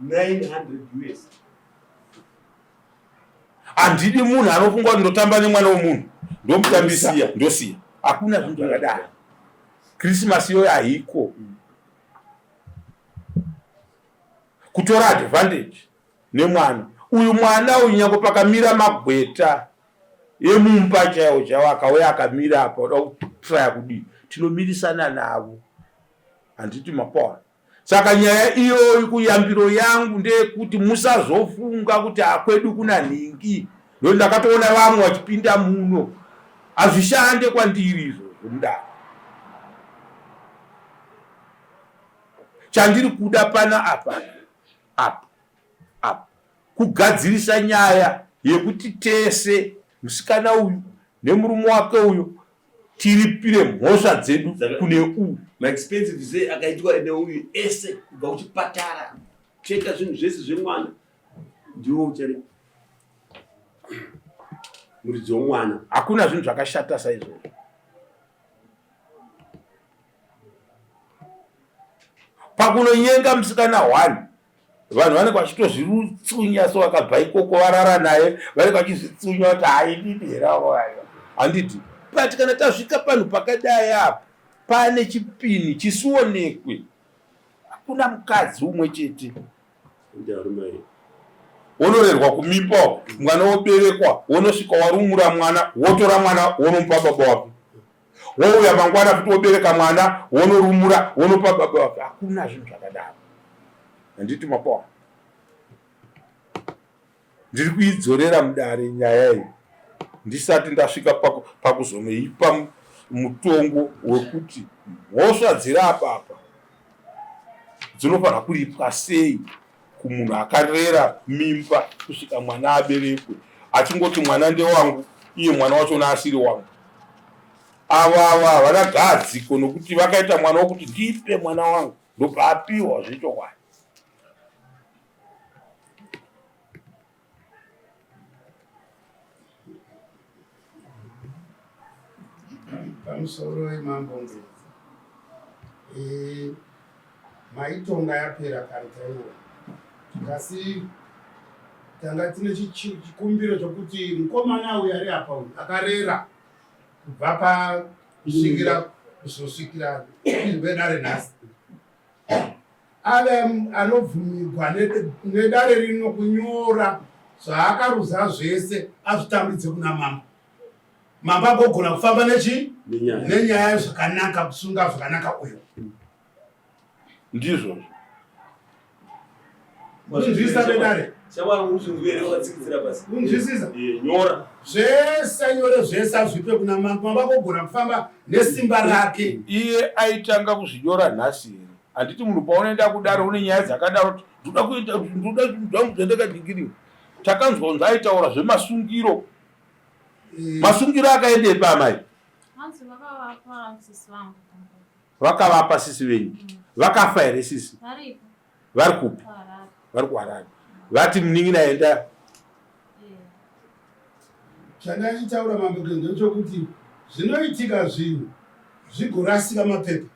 Speaker 10: 900 US.
Speaker 6: Handidi munhu anofunga kuti ndotamba nemwana wemunhu ndomutambisa ndosiya. Hakuna zvinhu zvakadaro. Christmas iyoyo haiko. Kutora advantage nemwana uyu mwana uyu nyange pakamira magweta emumba chaiwo chaiwo akauya akamira apa uda kutraya kudii tinomirisana navo handiti mapaona saka nyaya iyoyi kuyambiro yangu ndeyekuti musazofunga kuti akwedu kuna nhingi ndokuti ndakatoona vamwe vachipinda muno hazvishande kwandiri izvozvo mudaro chandiri kuda pana apa apa apa kugadzirisa nyaya yekuti tese musikana uyu nemurume wake uyu tiripire mhosva dzedu kune uyu
Speaker 10: maexpensive se akaitwa neuyu ese kubva kuchipatara cheka zvinhu zvese zvemwana ndiwo uchari muridzi womwana
Speaker 6: hakuna zvinhu zvakashata saizvozvo pakunonyenga musikana one vanhu vanenge vachitozvirutsunya so vakabva ikoko varara naye vanenge vachizvitsunya kuti haididi here avo ayo handiti but kana tasvika panhu pakadai apa pane chipini chisionekwe hakuna mukadzi umwe chete wonorerwa kumimba mwana woberekwa wonosvika warumura mwana wotora mwana wonomupa baba wake wouya mangwana futi wobereka mwana wonorumura wonopa baba wake hakuna zvinhu zvakadaro handiti mapawa ndiri kuidzorera mudare nyaya iyi ndisati ndasvika pakuzonoipa mutongo wekuti mhosva dziri apapa dzinofanira kuripwa sei kumunhu akarera mimba kusvika mwana aberekwe achingoti mwana ndewangu iye mwana wachona asiri wangu ava ava havana gadziko nokuti vakaita mwana wokuti ndipe mwana wangu ndobva apiwa zvechokwadi
Speaker 8: Pamusoro wemambo Ngezi. Eh, maitonga yapera kare taiona. Asi tanga tine chikumbiro chokuti mukomana uyu ari apa uyu akarera kubva pa kusvikira kuzosvikira wedare nhasi ave anobvumigwa nedare rino kunyora zvaakaruza zvese azvitambidze kuna mambo mambo agogona kufamba nechi nenyaya zvakanaka kusunga zvakanaka uyo
Speaker 6: ndizvozvo
Speaker 8: Unzwisisa vedare. Unzwisisa?
Speaker 6: Nyora.
Speaker 8: Zvese nyore zvese azvipe kuna mambo. Mambo agogona kufamba nesimba rake.
Speaker 6: Iye aitanga kuzvinyora nhasi here? Handiti munhu paunoenda kudare une nyaya dzakadaro ndoda kuita ndoda zvangu zvandakadingiriwa. Takanzwa kunzi aitaura zvemasungiro. Eh. Masungiro akaendepi amai?
Speaker 7: Hanzi vakavapa sisi vangu.
Speaker 6: Vakavapa sisi venyu. Vakafa here sisi?
Speaker 7: Varipo.
Speaker 6: Vari kupi? Vari kuHarare. Vati munin'ina enda.
Speaker 8: Chandachitaura mambo ndechokuti zvinoitika zvinhu zvigorasika mapepa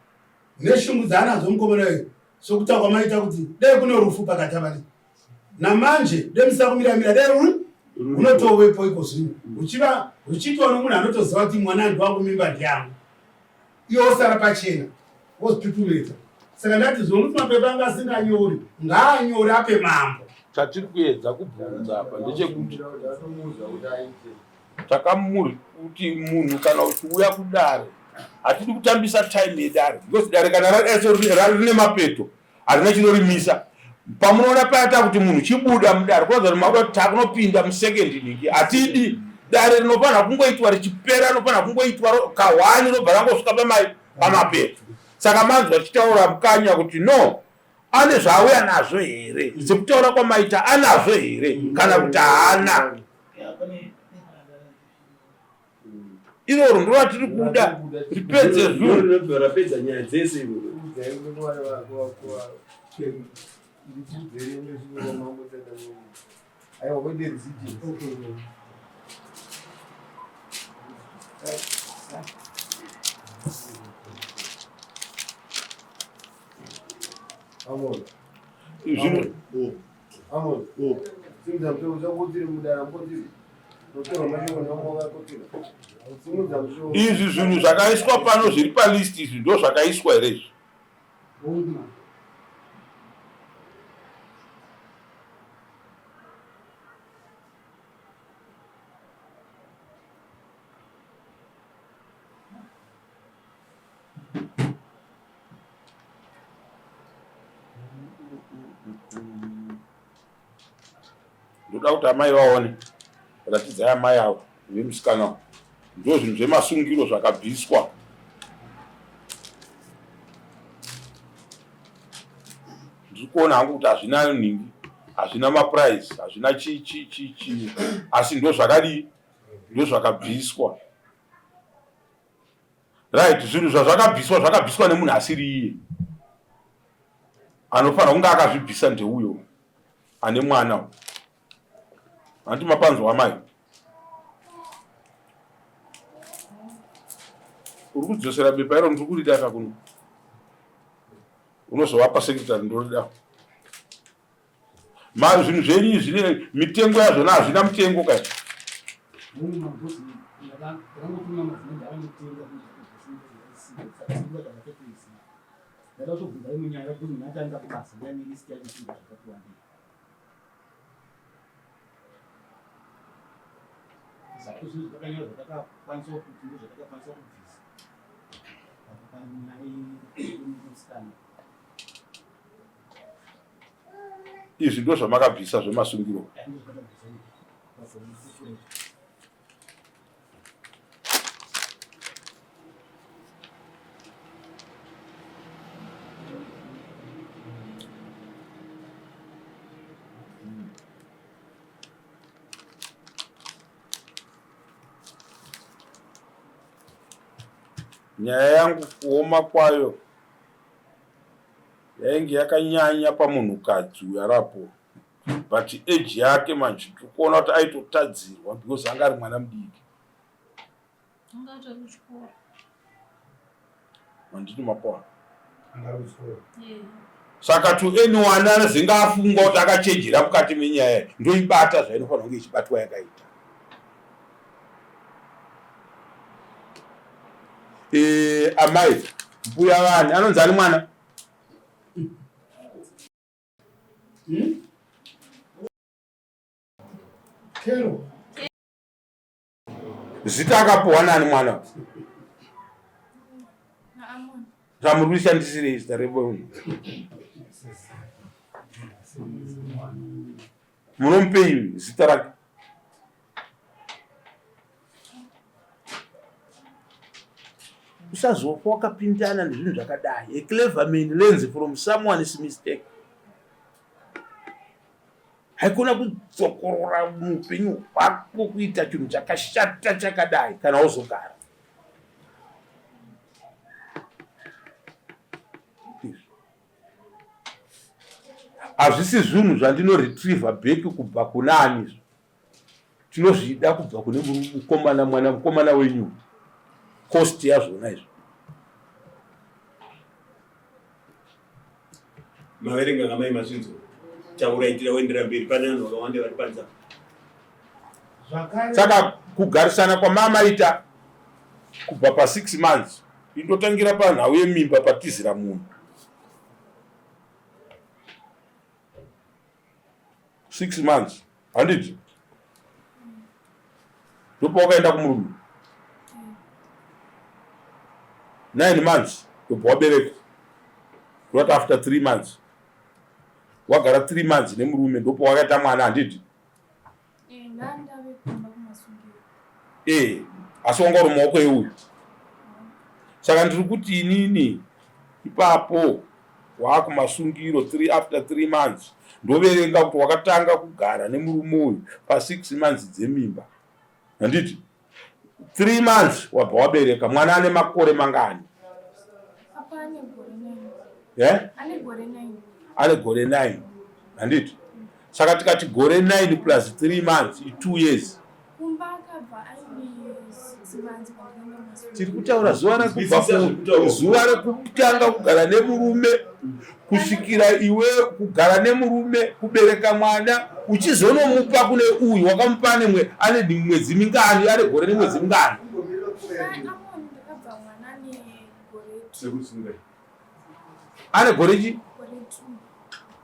Speaker 8: neshungu dzaanadzo mukomana uyu sokutaura kwamaita kuti dai kune rufu pakati avani namanje dai musina kumira mira dai ruri unotovepo iko zvino uchiva uchiitwa nomunhu anotoziva kuti mwana ndiwangu mimba ndiyangu iwe wosara pachena wozvitutumedza saka ndati zvinomuti mapepa anga asinganyori ngaanyore ape mambo
Speaker 6: Chatiri kuedza kubvunza apa ndechekuti takamuri kuti munhu kana uchiuya kudare hatidi kutambisa time yedare because dare kana radai rine mapeto harina chinorimisa pamunoona paya takuti munhu chibuda mudare kuratidza kuti makuda kuti takunopinda musecond nhingi hatidi dare rinofanira kungoitwa richipera rinofanira kungoitwa kahwani robva rangosvika pamai pamapeto saka manzwa tichitaura mukanya kuti no ane zvaauya nazvo here sekutaura kwamaita anazvo here kana kuti haana iroro ndo ratiri kuda ripedze zvinhu
Speaker 10: rapedza nyaya dzese
Speaker 6: Izvi zvinhu zvakaiswa pano zviri palist izvi ndo zvakaiswa here izvi? Ndoda kuti amai vaone, ratidzai amai avo vemusikana ndo zvinhu zvemasungiro zvakabviswa. Ndiri kuona hangu kuti hazvina nhingi, hazvina maprice, hazvina chii chii chii chii, asi ndo zvakadii, ndo zvakabviswa. Right, zvinhu zvazvakabviswa zvakabviswa nemunhu asiri iye. Anofanira kunge akazvibvisa ndeuyo ane mwana. Hanti mapanzwa amai. Uri kudzosera bepa iro ndiri kurida ka kuno. Unozovapa secretary ndorida. Ma zvinhu zvenyu zvine mitengo yazvona hazvina mutengo kai. Izvi ndo zvamakabvisa zvemasungiro. Nyaya yangu kuoma kwayo yainge yakanyanya pamunhukadzi uyu arapo but age yake manje tiri kuona kuti aitotadzirwa because anga ari mwana mudiki.
Speaker 7: Anga atori kuchikoro.
Speaker 6: Handiti mapoa. Saka to anyone anozenge afunga kuti akachenjera mukati menyaya ndoibata zvainofanira kunge ichibatwa yakaita. Eh, amai mbuya vani anonzi ani mwana?
Speaker 8: Hmm? Kero.
Speaker 6: Zita akapuhwa nani mwana? Zvamuri kurishandisirei zita remunhu? Munomupei zita rake? Usazofa wakapindana nezvinhu zvakadai. A clever man learns from someone's mistake. Haikona kudzokorora muupenyu hwako kuita chinhu chakashata chakadai kana wozogara. Hazvisi zvinhu zvandinoretriever back kubva kuna ani izvo. Tinozvida kubva kune mukomana mwana mukomana wenyu. Cost yazvona izvo.
Speaker 10: Maverenga ngamai mazvinzwa. Taura itira wendera mberi pane vanhu vakawanda vari panze
Speaker 8: apa.
Speaker 6: Saka kugarisana kwamamaita kubva pa 6 months indotangira panhau yemimba patizira munhu. 6 months handiti ndopawakaenda kumurume 9 months ndobva wabereka not after 3 months wagara 3 months nemurume ndopawakaita mwana handiti Eh, asi wanga uri mumaoko euyu saka ndiri kuti inini ipapo waakumasungiro 3 after 3 months ndoverenga kuti wakatanga kugara nemurume uyu pa6 months dzemimba handiti 3 months wabva wabereka mwana ane makore mangani
Speaker 3: yeah?
Speaker 6: ane gore 9 handiti saka tikati gore 9 plus 3 months i2 years tiri kutaura zuva rekubva zuva rekutanga kugara nemurume kusvikira iwe kugara nemurume kubereka mwana uchizonomupa kune uyu wakamupa ane ane mwedzi mingani ane gore nemwedzi mingani ane gore chi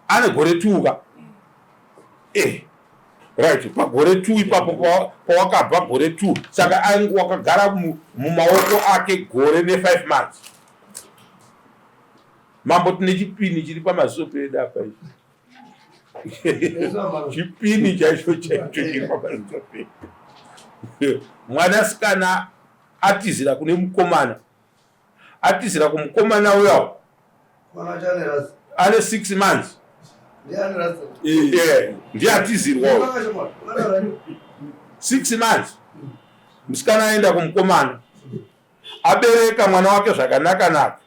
Speaker 6: ane gore tuka eh right pagore 2 ipapo pawakabva gore 2 saka ainge wakagara mumaoko ake gore ne5 months mambo tine chipini chiri pamaziso pedu apa ichi chipini chaicho chaicho chiri pamaziso pedu mwanasikana atizira kune mukomana atizira kumukomana uya ane 6 months ndiye atizirwa 6 months musikana aenda kumukomana abereka mwana wake zvakanaka naka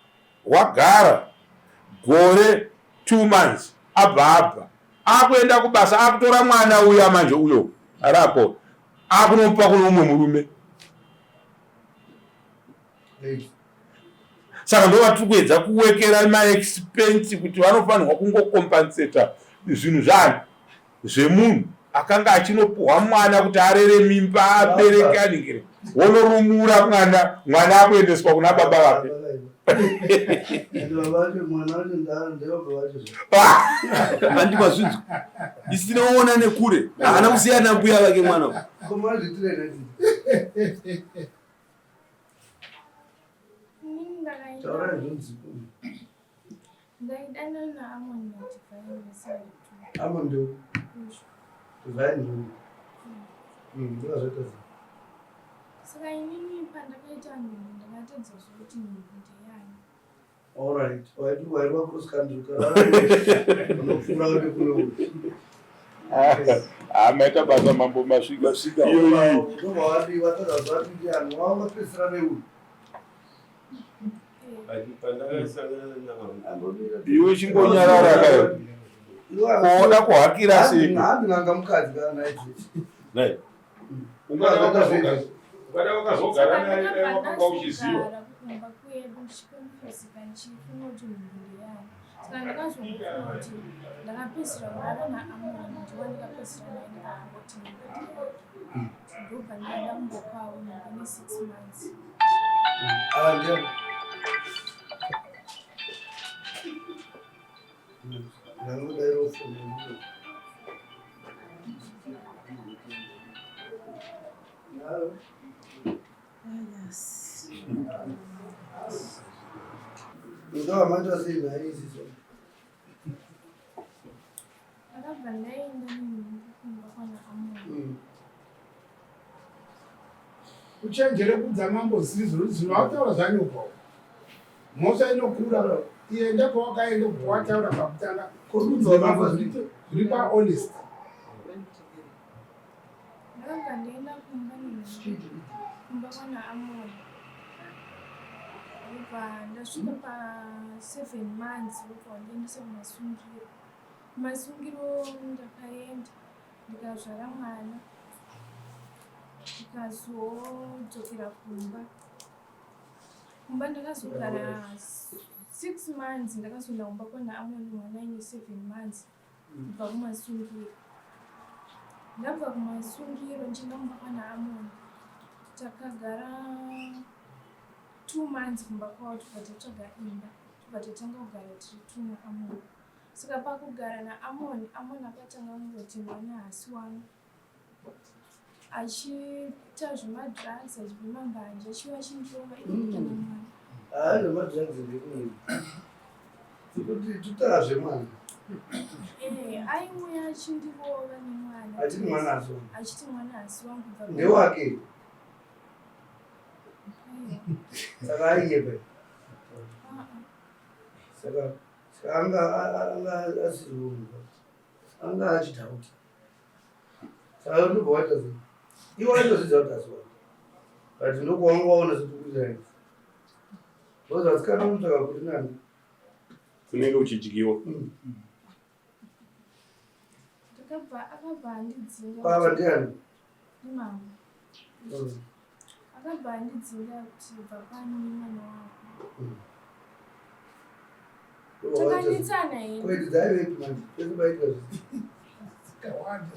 Speaker 6: wagara gore 2 months abva abva akuenda kubasa akutora mwana uya manje uyo arako akunomupa kune umwe murume Saka ndovatiri kuedza kuwekera maexpense kuti vanofanirwa kungokompanseta zvinhu zvani zvemunhu akanga achinopuhwa mwana kuti arere mimba abereke aningire wonorumura mwana mwana akuendeswa kuna baba vake
Speaker 10: andimazvinzwa isi tinoona nekure haana kusiyana mbuya vake mwana
Speaker 3: Saka inini pandakaita nhumbu ndakatadza zvekuti nhumbu ndeyani.
Speaker 1: Alright, waiti wairwa cross country ukarara unopfuura kuti kune uyu.
Speaker 6: Ah, maita basa mambo masvika.
Speaker 10: Masvika.
Speaker 6: Iyoyi.
Speaker 1: Ndobva wadi watadza zvati ndiani wangapedzisira neuyu.
Speaker 6: Iwe chingonyarara kayo. Kuona kuhakira sei.
Speaker 1: Handi n'anga mukadzi kana naiti.
Speaker 6: Nai. Ungada wakazogara naye dai wakanga uchiziva.
Speaker 3: Kumba kwedu ndichikonfusika ndichifunga kuti nhumbu ndeyani. Saka ndakazongofunga kuti ndakapedzisira kurara naAmon ndiwo ndakapedzisira naye ndikafunga kuti nhumbu ndeyake. Ndobva ndaenda kumba kwavo nhumbu ine 6 months.
Speaker 1: Ah, ndiyo. Ndangodaira ufoni. Ndowamaita sei nhai izizvo?
Speaker 3: Ndakabva ndaenda nenhumbu kumba kwana Amon.
Speaker 8: Uchenjere kuudza mambo zvisizvo zvinhu wakutaura zvanyogwa. Mhosva inokura ienda kwawakaenda kubva wataura pakutanga kuudza mambo zviri pahonest.
Speaker 3: Ndakabva ndaenda kumba nenhumbu kumba kwana Amon. Ndobva ndasvika pa 7 months ndobva wandiendesa kumasungiro. Masungiro ndakaenda ndikazvara mwana ndikazodzokera kumba. Kumba ndakazogara 6 months ndakazoenda kumba kwana Amoni mwana aine 7 months kubva kumasungiro. Ndabva kumasungiro ndichienda kumba kwana Amoni takagara 2 months kumba kwavo tobva tatsvaga imba tobva tatanga kugara tiri two naAmoni. Saka pakugara naAmoni, Amoni akatanga kungoti mwana haasi wangu achiita zvemadrugs achibhema mbanje achiuya achindirova iye mwana.
Speaker 1: Haa zvemadrugs ndekunyika. Kuti tutaura zvemwana.
Speaker 3: Eh, aiuya achindirova nemwana.
Speaker 1: Achiti mwana haasi wangu.
Speaker 3: Achiti mwana haasi wangu kubva.
Speaker 1: Ndewake. Saka ainyepa.
Speaker 3: Ah, ah.
Speaker 1: Saka saka anga anga asiri munhu. Anga achidhauta. Saka ndobva waita sei? Iwe waitozvidza kuti asi wako. But ndokuwanga waona sekuti right. Because vasikana unotsvaka kuti nani?
Speaker 10: Unenge uchidyiwa.
Speaker 3: Ndakabva akabva andidzinga.
Speaker 1: Baba ndiani?
Speaker 3: Ndimama. Akabva andidzinga kuti bva pano nemwana wako. Takanetsana hedu.
Speaker 1: Kwete dzaivepi manje? Pese paitwa zvisi.
Speaker 8: Dzakawanda.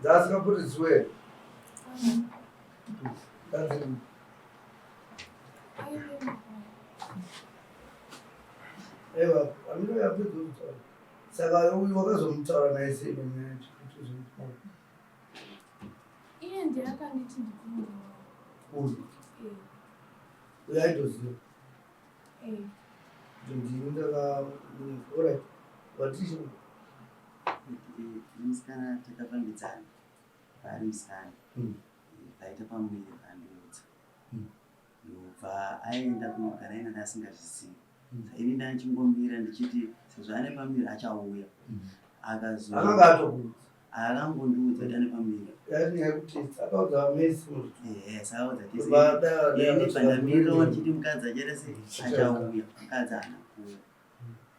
Speaker 1: Dzasingaputidzwe. Dzadziri.
Speaker 3: Aive mwana.
Speaker 1: Aiwa, amira yapedza kutaura. Saka uyu wakazomutaura naye sei panyaya yacho kuti uzomutaura?
Speaker 3: Iye ndiye akanditi ndibvunze mwana.
Speaker 1: Uyu.
Speaker 3: Eh,
Speaker 1: Uyu aitoziva.
Speaker 3: eh.
Speaker 1: Kuti ndini ndaka alright. Watichi
Speaker 5: Musikana takafambidzana paari musikana paita pamuviri paandiudza ndobva aenda kunogara ina asingazvizivi saka ini ndachingomira ndichiti sezvo ane pamuviri achauya akazo
Speaker 1: akanga atokuudza.
Speaker 5: akangondiudza kuti ane pamuviri
Speaker 1: Yaani yekuti akaudza Messi muzvi.
Speaker 5: ehe saka akaudza tese
Speaker 1: Bva da- da-
Speaker 5: ini pandamirirawo ndichiti mukadzi achaita sei achauya mukadzi haana kuuya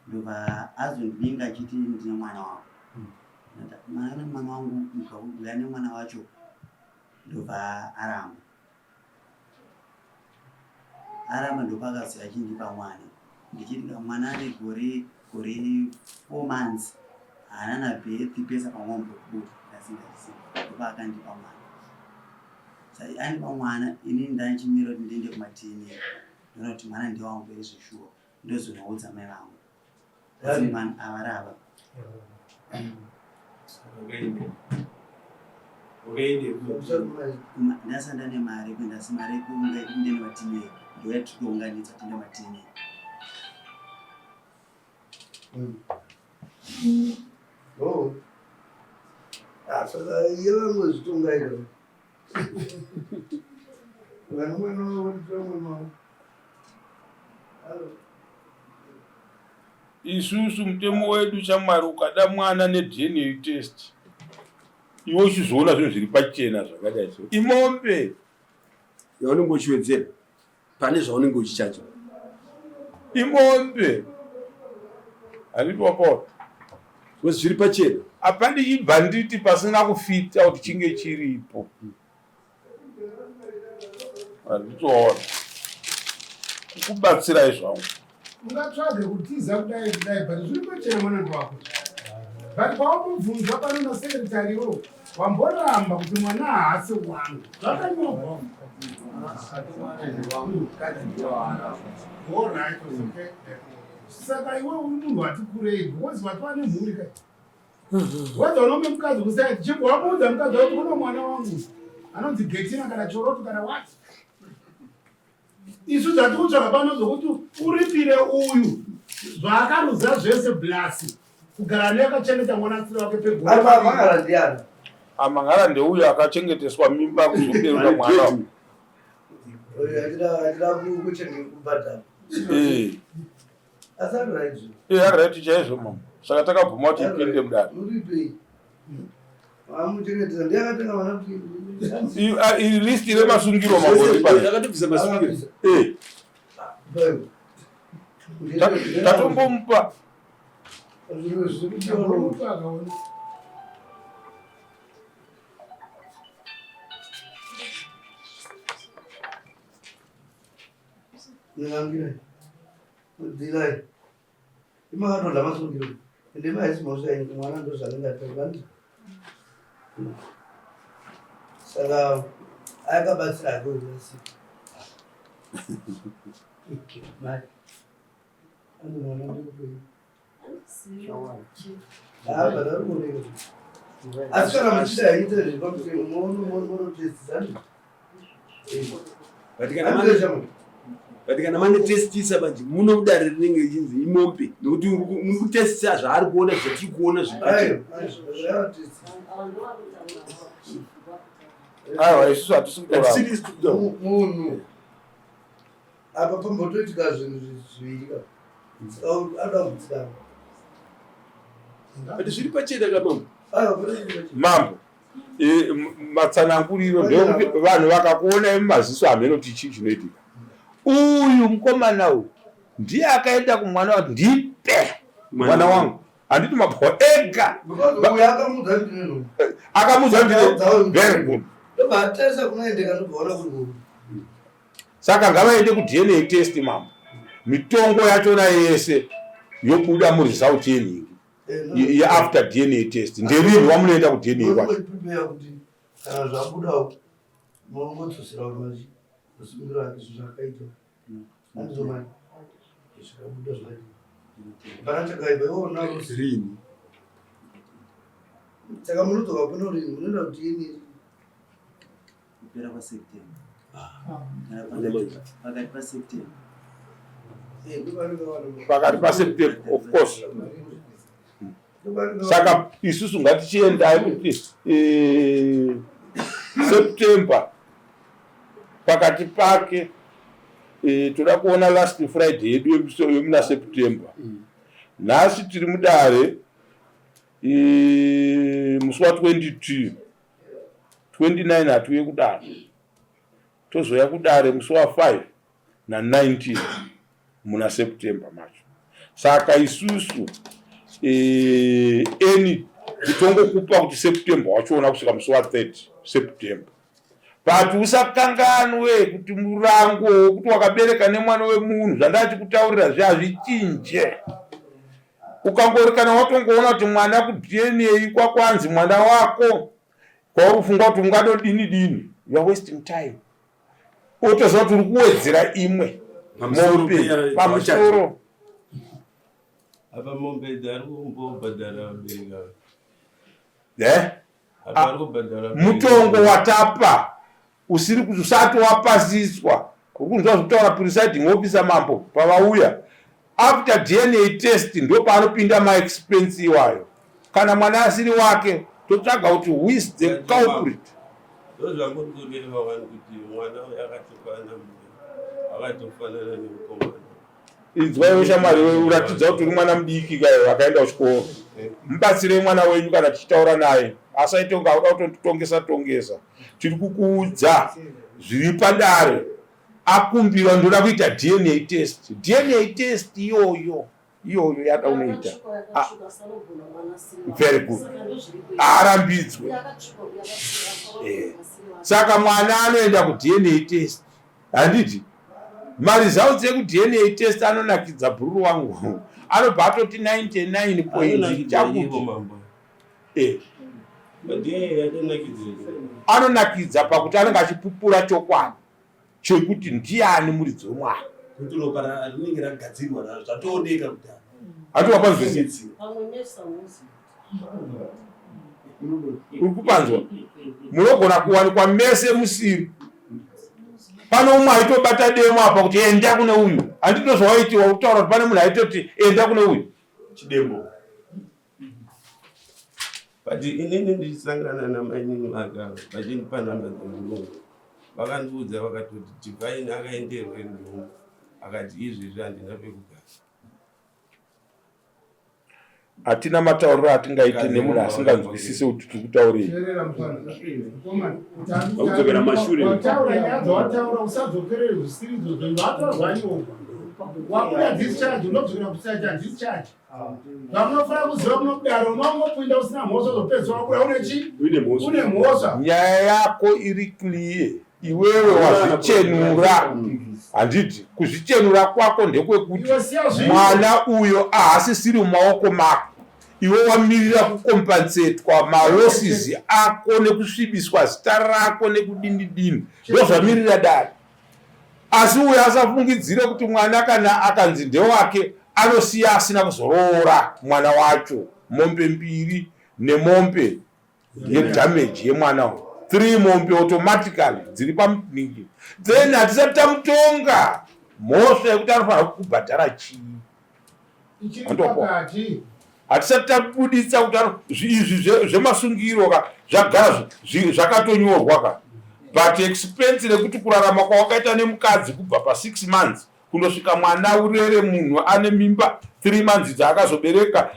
Speaker 5: ndobva azondinga achiti ndine mwana wako Ndati, mwana mwana wangu mukauya nemwana wacho ndobva aramba aramba ndopaakazouya achindipa mwana ndichiti ka mwana ane gore gore 4 months haana nabirth pesa pamwambokubuda ndasingazivi ndopaakandipa mwana saka andipa mwana inini ndachimira kuti ndiende kumaDNA ndoona kuti mwana ndewangu here zveshuwa ndozonoudza mai vangu asi mwana avarava ndasanda nemari kuenda asi mari yekuunga yekuti ndiende maDNA ndoyatiri kuunganidza tiende maDNA
Speaker 1: Oh. Ah, saka iye vangozvitonga iro. Vana mwana wavo vanotora mwana wavo.
Speaker 6: Isusu mutemo wedu chamwari ukada mwana neDNA test iwe uchizoona zvinhu zviri pachena zvakadai so imombe
Speaker 10: yaunenge uchiwedzera pane zvaunenge uchichaja
Speaker 6: imombe handiti wapaona
Speaker 10: because zviri pachena
Speaker 6: hapadi chibhanditi pasina kufita kuti chinge chiripo handitoona kukubatsirai zvangu
Speaker 8: Ungatsvage kutiza kudai kudai but zviri pachena mwana ndewako. But paumubvunza pano nasekretary iwewe wamboramba kuti mwana haasi wangu. Zvakanyorwa. Alright, okay. Saka iwe uri munhu wati kurei because watova nemhuri kai. Whether unome mukadzi kuside chibva wamuudza mukadzi wako kuno mwana wangu anonzi Getina kana Choroto kana what. Isu zvatiri kutsvaga pano zvokuti uripire uyu zvaakaruza zvese plus kugara naye akachengeta mwana asiri wake pegore.
Speaker 1: Apa mangara ndiani?
Speaker 6: Amangara ndeuyo akachengeteswa mimba kuzobereka mwana.
Speaker 1: Uyu achida achida kuchengeta kubhadhara.
Speaker 6: Eh.
Speaker 1: Asi ari right zve.
Speaker 6: Eh, ari right chaizvo mama. Saka takabvuma kuti ipinde mudare.
Speaker 1: Muripei. Vamuchengetesa ndiye akatenga mwana kuti
Speaker 6: Iri list remasungiro mambo iri pano.
Speaker 10: Akatibvisa masungiro.
Speaker 6: Eh. Tatombomupa.
Speaker 1: Zvimwe zviri kudiwa. Ngilangirai. Dilai. Imakatodla masungiro. Ende maisi mhosva yenyu mwana ndozvanenge aita. Saka akabatsira hake uyu asi. Mai. Andi mwana ndikupei. Ah, bada kuoneka. Asi kana muchida haite zvepamutemo munotestisa.
Speaker 10: But kana manotestisa manje muno mudare rinenge richinzi imombe nekuti muri kutestisa zvaari kuona zvatiri kuona
Speaker 1: zvipachi.
Speaker 6: Aiwa, isusu hatisi kutaura.
Speaker 1: Munhu apa pambotoitika zvinhu zviviri ka. Saka anoda kutsikana.
Speaker 10: But zviri pachena ka mambo.
Speaker 1: Aiwa, pane zviri pachena.
Speaker 6: Mambo, matsananguriro ndeyekuti vanhu vakakuonai mumaziso hameno kuti chii chinoitika. Uyu mukomana uyu ndiye akaenda kumwana wati ndipe mwana wangu, handiti mabho ega.
Speaker 1: Because uyu akamuudza kuti ndine nhumbu.
Speaker 6: Akamuudza kuti ndine, very good.
Speaker 1: Ndobva atarisa kunoendeka ndobvaona kuri nhumbu.
Speaker 6: Saka ngavaende kuDNA test mambo, mitongo yachona yese yobuda muresult yenhingi yeafter DNA test. Nderini wamunoenda kuDNA kwacho?
Speaker 1: Prepare kuti kana zvabudawo mongodzosera kuti masungiro ake zvakaita. Handizomani. Zvikabuda zvakaita. Hapana chakaipa iwona
Speaker 10: rini.
Speaker 1: Saka munodzoka kuno rini? Munoenda kuDNA?
Speaker 5: Kupera kwaSeptember. Kana pakati paSeptember.
Speaker 6: Pakati paSeptember, of course. Saka isusu ngatichiendai kuti September pakati pake, toda kuona last Friday yedu yemuna September. Nhasi tiri mudare musi wa22, 29 hatiuye kudare, tozoya kudare musi wa5 na19 muna September macho. Saka isusu eni titongokupa kuti September wachiona kusvika musi wa30 September, but usakanganwe kuti murango wekuti wakabereka nemwana wemunhu, zvandachikutaurira zve hazvichinje. Ukangori kana watongoona kuti mwana kuDNA kwakwanzi mwana wako, kwauri kufunga kuti ungadodini dini, you are wasting time. Otoziva kuti uri kuwedzera imwe mombe pamusoro.
Speaker 4: Apa mombe dzari kumbobhadhara vabereki ava?
Speaker 6: Eh?
Speaker 4: Apa ari kubhadhara.
Speaker 6: Mutongo watapa usiri usati wapasiswa, uri kunzwa zvekutaura presiding officer mambo pavauya, after DNA test ndo paanopinda maexpense iwayo. Kana mwana asiri wake, totsvaga kuti who is the culprit.
Speaker 4: Ndozvanguri kureva vanhu kuti mwana uyu akatofanana, akatofanana nemukomana.
Speaker 6: Inzwa iwe shamwari, uratidza kuti uri mwana mudiki kayo akaenda kuchikoro. Mubatsirei mwana wenyu kana tichitaura naye, asaite kunge auda kutotongesa tongesa. Tiri kukuudza zviri padare. Akumbira ndoda kuita DNA test. DNA test iyoyo iyoyo yada unoita. Ah, very good, haarambidzwe. Saka mwana anoenda kuDNA test, handiti? Maresults ekuDNA test anonakidza bhururu wangu, anobva atoti 99 point chakuti.
Speaker 4: Mambo. MaDNA atonakidza.
Speaker 6: Anonakidza pakuti anenge achipupura chokwadi chekuti ndiani muridzi wemwana.
Speaker 10: Kuti ropa rinenge ragadzirwa zvatooneka kuti
Speaker 6: Hati wapanzwisisa? Uri kupanzwa? Munogona kuwanikwa mese musiri pano. Umwe aitobata demo apa kuti enda kune uyu, handito zvawaitiwa kutaura kuti pane munhu aitoti enda kune uyu.
Speaker 10: Chidembo.
Speaker 4: But inini ndichisangana namainini vaka vachindipa namba dzemurungu, vakandiudza vakatoti Divine akaenderwa murungu, akati izvezvi handina pekugara.
Speaker 6: Hatina matauriro atingaite nemunhu asinganzwisise kuti tiri kutaurei.
Speaker 8: Teerera mufana. Mukomana,
Speaker 10: Wakudzokera mashure.
Speaker 8: Wataura nyaya dzawataura, usadzokerere zvisiridzo zvenyu. Vataura zvanyorwa. Wabuda discharge unodzokera kusaita discharge. Zvamunofanira kuziva munodaro unongopinda usina mhosva zopedziswa wabuda une chi? Une mhosva.
Speaker 6: Nyaya yako iri clear. Iwewe wazvichenura. Handiti kuzvichenura kwako ndekwekuti mwana uyo ahasisiri mumaoko mako. Iwe wamirira kukompansetwa malosses ako nekusvibiswa zita rako nekudini dini. Ndozvamirira dare. Asi uyo asafungidzire kuti mwana kana akanzi ndewake anosiya asina kuzoroora mwana wacho mombe mbiri nemombe yedamage yemwana uyu three mombe automatically dziri pamuningi then hatisati tamutonga mhosva yekuti anofanira kubhadhara chii hatisati tabuditsa kuti izvi zvemasungiro ka zvagara zvakatonyorwa ka but expense rekuti kurarama kwawakaita nemukadzi kubva pasix months kundosvika mwana urere munhu ane mimba three months dzaakazobereka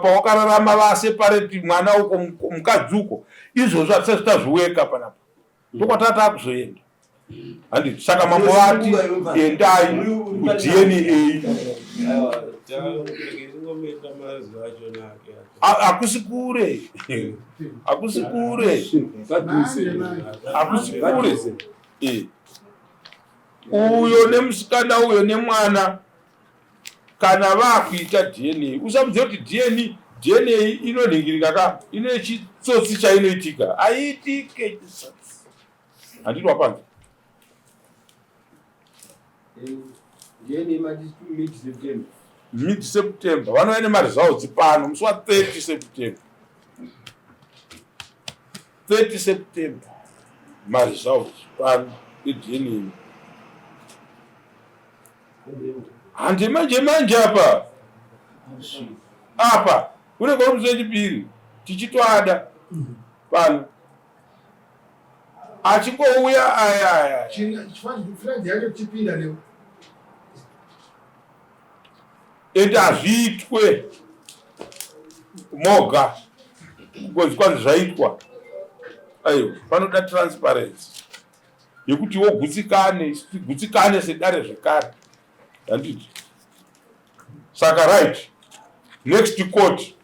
Speaker 6: pawakararama vaseparate mwana uko mukadzi uko izvozvo hatisati tazviweka panapa ndokwatava takuzoenda handiti saka mambo vati endai kuDNA hakusi kure hakusi kure hakusi kure eh. uyo nemusikana uyo nemwana kana vakuita DNA usamuziva kuti DNA DNA inonhingirika ka ine chitsotsi chainoitika aiitike chitsotsi handiti wapanza mid September vanouya nemaresults pano musi wa 30 September 30 September maresults pano eDNA handi manje manje apa apa kune kwamusi wechipiri tichitoada pano achingouya aya aya ende hazviitwe moga because kwanzi zvaitwa aiwa panoda transparency yekuti wogutsikane gutsikane sedare zvekare handiti saka right next court.